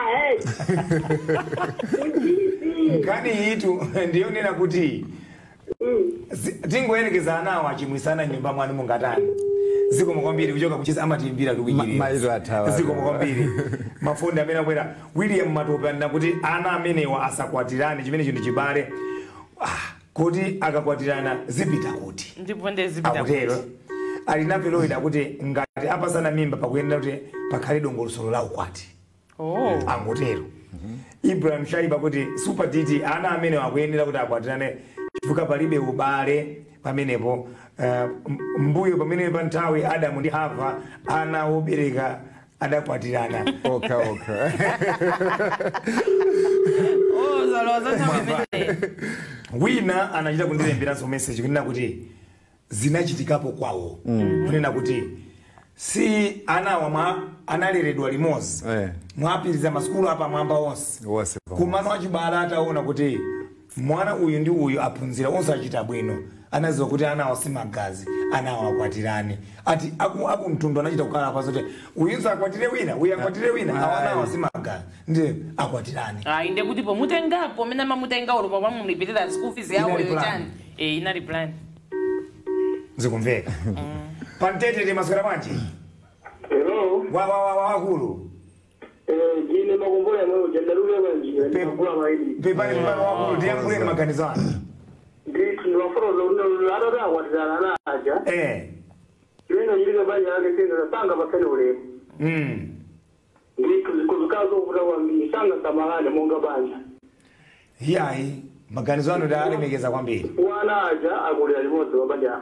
kuNtchisi. Nkhani yitu ndiyonena kuti tingoyerekeza anawo achimwisana nyumba mwanu, mungatani? Zikomo kwambiri kuchoka kuNtchisi, amatiimbira. Mayizo athawa. Zikomo kwambiri. Mafundi amene akwera, William Matope anena kuti ana amenewa asakwatirane, chimene chinthu chibale. Kuti akakwatirana zipita kuti? Ndipo ndezipita. Akutero. Ali nafe Lloyd akuti ngati apasana mimba, pakuyenera kuti pakhale dongosolo la ukwati. Oh. Angotero. Ibrahim Shaiba kuti, "Super DT, ana amene akuyenera kuti akwatirane chifukwa palibe ubale pamenepo. Mbuyo pamene pa nthawi Adamu ndi Hava, ana obereka adakwatirana." Okha okha. Oh, zalowa za nthawi imeneyi. Wina anachita kundilemberanso message kunena kuti zinachitikapo kwawo, kunena kuti si anawa mwa analeredwa limodzi, mwapitiriza masukulu apa mwamba onse, Wonse pamodzi. Kumano achibale ataona kuti mwana uyu ndi uyu aphunzira onse, achita bwino, anaziwa kuti anawa si magazi, anawa akwatirane. Ati aku mtundu anachita kukhala paso kuti uyunso akwatire wina, uyu akwatire wina, awa anawa si magazi, ndi akwatirane. Ayi, ndekuti pomutengapo amene amamutenga ulo pamamulipirira school fees yawo. Inali plan. Chani, inali plan. Zikumveka. Pamtetete, maswera bwanji? Hello. Wa wa wa wakulu. Ndine Makombola yamwe ujandaluke bwanji ndikula maidi. Pepani, pepani wakulu, ndiyankhuleni maganizo anu. Ndithu ndimafuna Atata akwatirana anaja. Chimene chilike banja lake sindira sanga pasene ulemu. Ndithu zikazo kuvuta kwambiri sanga samalane monga banja. Iyayi, maganizo anu ndalemekeza kwambiri. Wana aja akulira limodzi mabanja.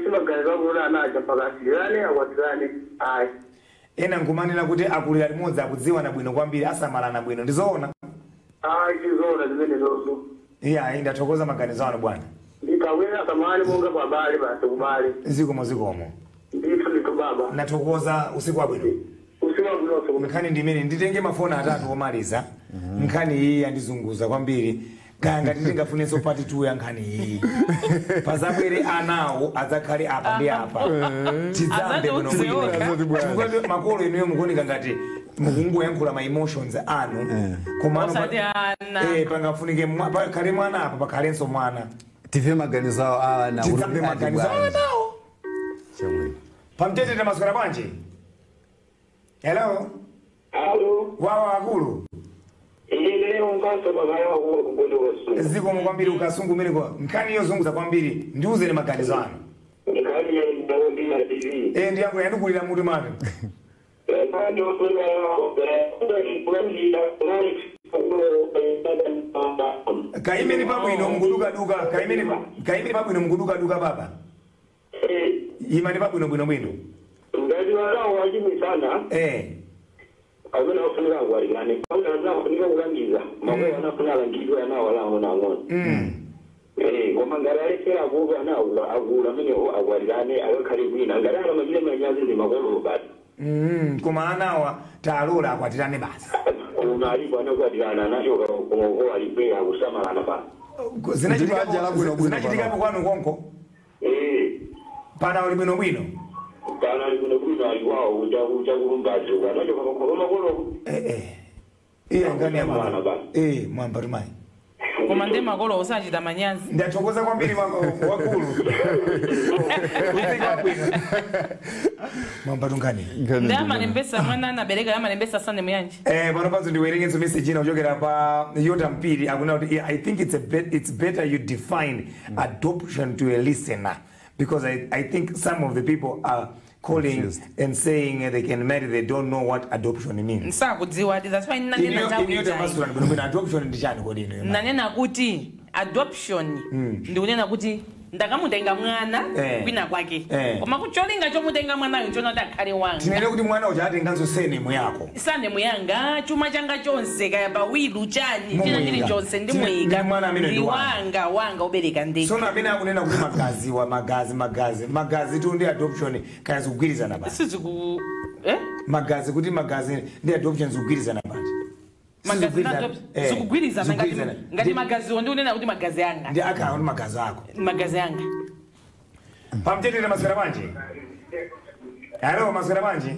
Simaganizo akuti anaja mpaka asiyane akwatirane ayi. Ena nkumanena kuti akulira limodzi akudziwana bwino kwambiri asamalana bwino, ndizoona? Ayi, sizoona zimene zonso. Iyayi, ndathokoza maganizo anu bwana. Ndikawera asamale monga pabale basi kubale. Zikomo zikomo. Ndithu ndithu baba. Ndathokoza, usiku wabwino. Usiku wabwinonso. Nkhani ndimene nditenge mafoni atatu omaliza. Nkhani iyi yandizunguza kwambiri. Kaya ngati tingafunenso part 2 ya nkhani iyi. Pazabwere anawo adzakhale apa ndi apa. Tidzambe bwino bwino. Makolo inuyo mukuoneka ngati mukungoyankhula ma emotions anu. Komano pangafunike pakhale mwana apa pakhalenso mwana. Timve maganizo awo ana. Tidzamve maganizo anawo. Pamtete tamaswera bwanji? Hello. Hello. Wawa akulu. Zikomo kwambiri ukasungu mene kwa nkhani yozunguza kwambiri ndiuzeni maganizo anu. Ndi yangu yandikulira mutu mami. Kaimeni pabwino mukudukaduka, kaimeni pabwino mukudukaduka baba. Imani pabwino bwino bwino. Ngati walawo wachimisana. Amene afunika akwatirane anafunika kulangiza makolo anafuna alangidwe anawo alang'onoang'ono. Koma ngati alekera akuopa anawo akula amenewo akwatirane akakhale kwina ngati alamachite manyazi ndi makolowo basi. Koma anawa talola akwatirane basi. Koma alipo anakwatirana anachoka koma alikwera akusamalana basi. Zinachitikapo kwanu konko? Pana uli bwino bwino? Kana ali kuno aliwawo chakulumbazi anachoka makolo. Iye ngani ya mwana. Mwamba tumayi. Koma ndi makolo osachita manyazi. Ndathokoza kwambiri wakulu. Mwamba tungani. Ndi amalembesa mwana anabereka amalembesa sane muyanji. Pano panso ndiwerengenso message ina kuchokera pa Yota Mpiri akuna kuti I think it's better you define adoption to a listener because I think some of the people are calling confused and saying they can marry, they don't know what adoption means. Nsakudziwa, that's why nanena adoption ndi chani kodi ino? Nanena kuti adoption ndikunena kuti ndakamutenga mwana kwina kwake. Koma kucholinga chomutenga mwanayo chona ndakhale wanga. Tinene kuti mwana uja atenganso surname yako. Surname yanga, chuma changa chonse kaya pawilu chani, china chili chonse ndimuyika. Ndi wanga wanga obereka ndi. Sono amene akunena kuti magazi wa magazi magazi magazi tu ndi adoption kaya zikugwirizana basi. Siziku magazi kuti magazi ndi adoption zikugwirizana basi. Magazi zikugwirizana ngati magazi ndi unena kuti magazi anga. Ndi akhala kuti magazi ako. Magazi anga. Pamtetete maswera bwanji? Hello, maswera bwanji?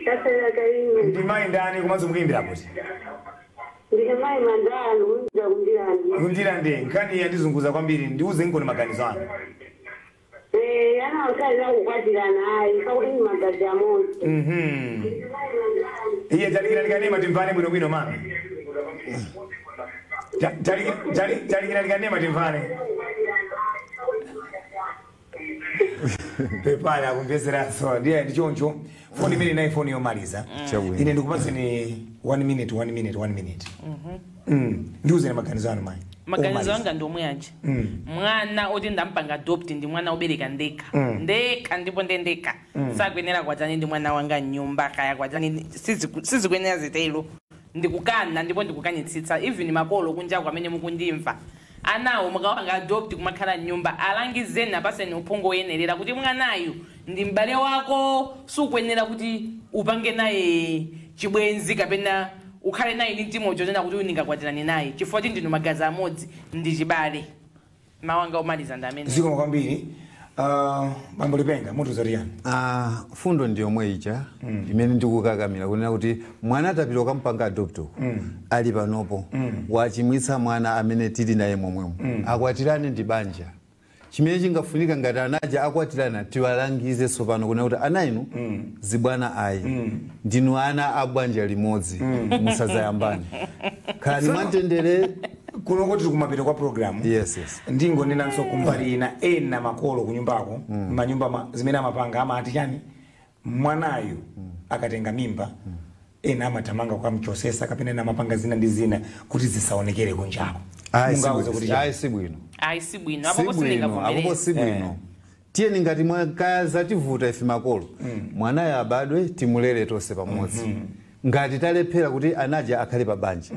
Tasera kaini. Ndi mayi ndani komanso mukuyimbira kuti? Ndi mayi mandani kuyimbira kundirandi. Kundirandi, nkhani yandizunguza kwambiri ndiuze nkoni maganizo anu. Ana osaiza kukwatirana ayi pakuti ndi magazi amodzi. Iye talikira timvane bwino bwino mami. Talikira timvane. Pepana kumveseranso ndiye ndichoncho foni imene inayi foni yomaliza. Ine ndikupatseni 1 minute 1 minute 1 minute. Ndiuzeni maganizo anu mayi. Maganizo anga ndi omwe aja. Mwana oti ndampanga adopt ndi mwana obereka ndekha. Ndekha ndipo ndendekha. Sakuyenera kwatani ndi mwana wanga mnyumba kaya kwatani sizikuyenera zitelo. Ndikukana ndipo ndikukanitsitsa even makolo kunja kwamene mukundimva. Anawo mukawapanga adopt kumakhala mnyumba alangizeni apaseni uphungu oyenerera kuti mwanayu ndi m'bale wako sukuyenera kuti upange naye chibwenzi kapena ukhale naye ndi mtima uchotena kuti ndingakwatirane naye chifukwa kuti ndinu magazi amodzi ndi chibale. Mawanga omaliza ndi amene. Zikomo kwambiri. Bambo Lipenga mutu zotiyani? Fundo ndi yomwe ija imene ndikukakamira kunena kuti mwana atapita ukampanga adopt ali panopo wachimwitsa mwana amene tili naye momwemo. Akwatirane ndi banja. Chimene chingafunika ngati anaja akwatirana tiwalangize tsopano kunena kuti ana inu zibwana ayi ndinu ana a banja limodzi musazayambane. Khalani mwamtendere. Kuno tili kumapeto kwa program. Yes. Ndingonenanso kumbali ina, ena makolo kunyumbako, manyumba zimene amapanga, amati chani, mwanayu akatenga mimba, ena amathamanga kukamchosesa kapena ena amapanga zina ndi zina kuti zisaonekere kunjako. Ayi, Mungauze kuti chani? ayi, sibwino. Ayi, sibwino apopo. Sibwino apopo. Sindingavomereza. Sibwino. Tiyeni, ngati mwakaya zativuta ife makolo, mwanayo abadwe, timulere tonse pamodzi. Ngati talephera kuti anaja akhale pa banja,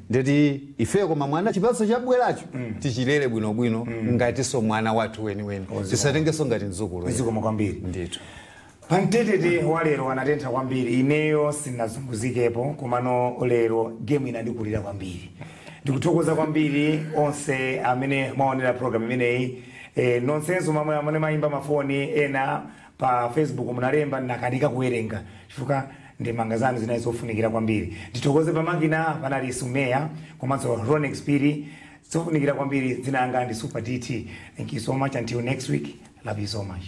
ndeti ifeyo, koma mwana chipatso chabweracho tichilere bwinobwino ngatinso mwana wathu weniweni, tisatengenso ngati mdzukulu. Zikomo kwambiri. Ndithu. Pamtetete walero anatentha kwambiri. Ineyo sinazunguzikepo, komano lero game inandikulira kwambiri. Ndikuthokoza kwambiri onse amene mwaonera program imeneyi. Nonsenso mamwe amene mayimba mafoni, ena pa Facebook munalemba, ndinakanika kuwerenga chifukwa ndemanga zanu zinali zofunikira kwambiri. Ndithokoze pamakina panali Sumeya komanso Ronex Piri, zofunikira kwambiri. Dzina anga ndi Super DT. Thank you so much. Until next week, love you so much.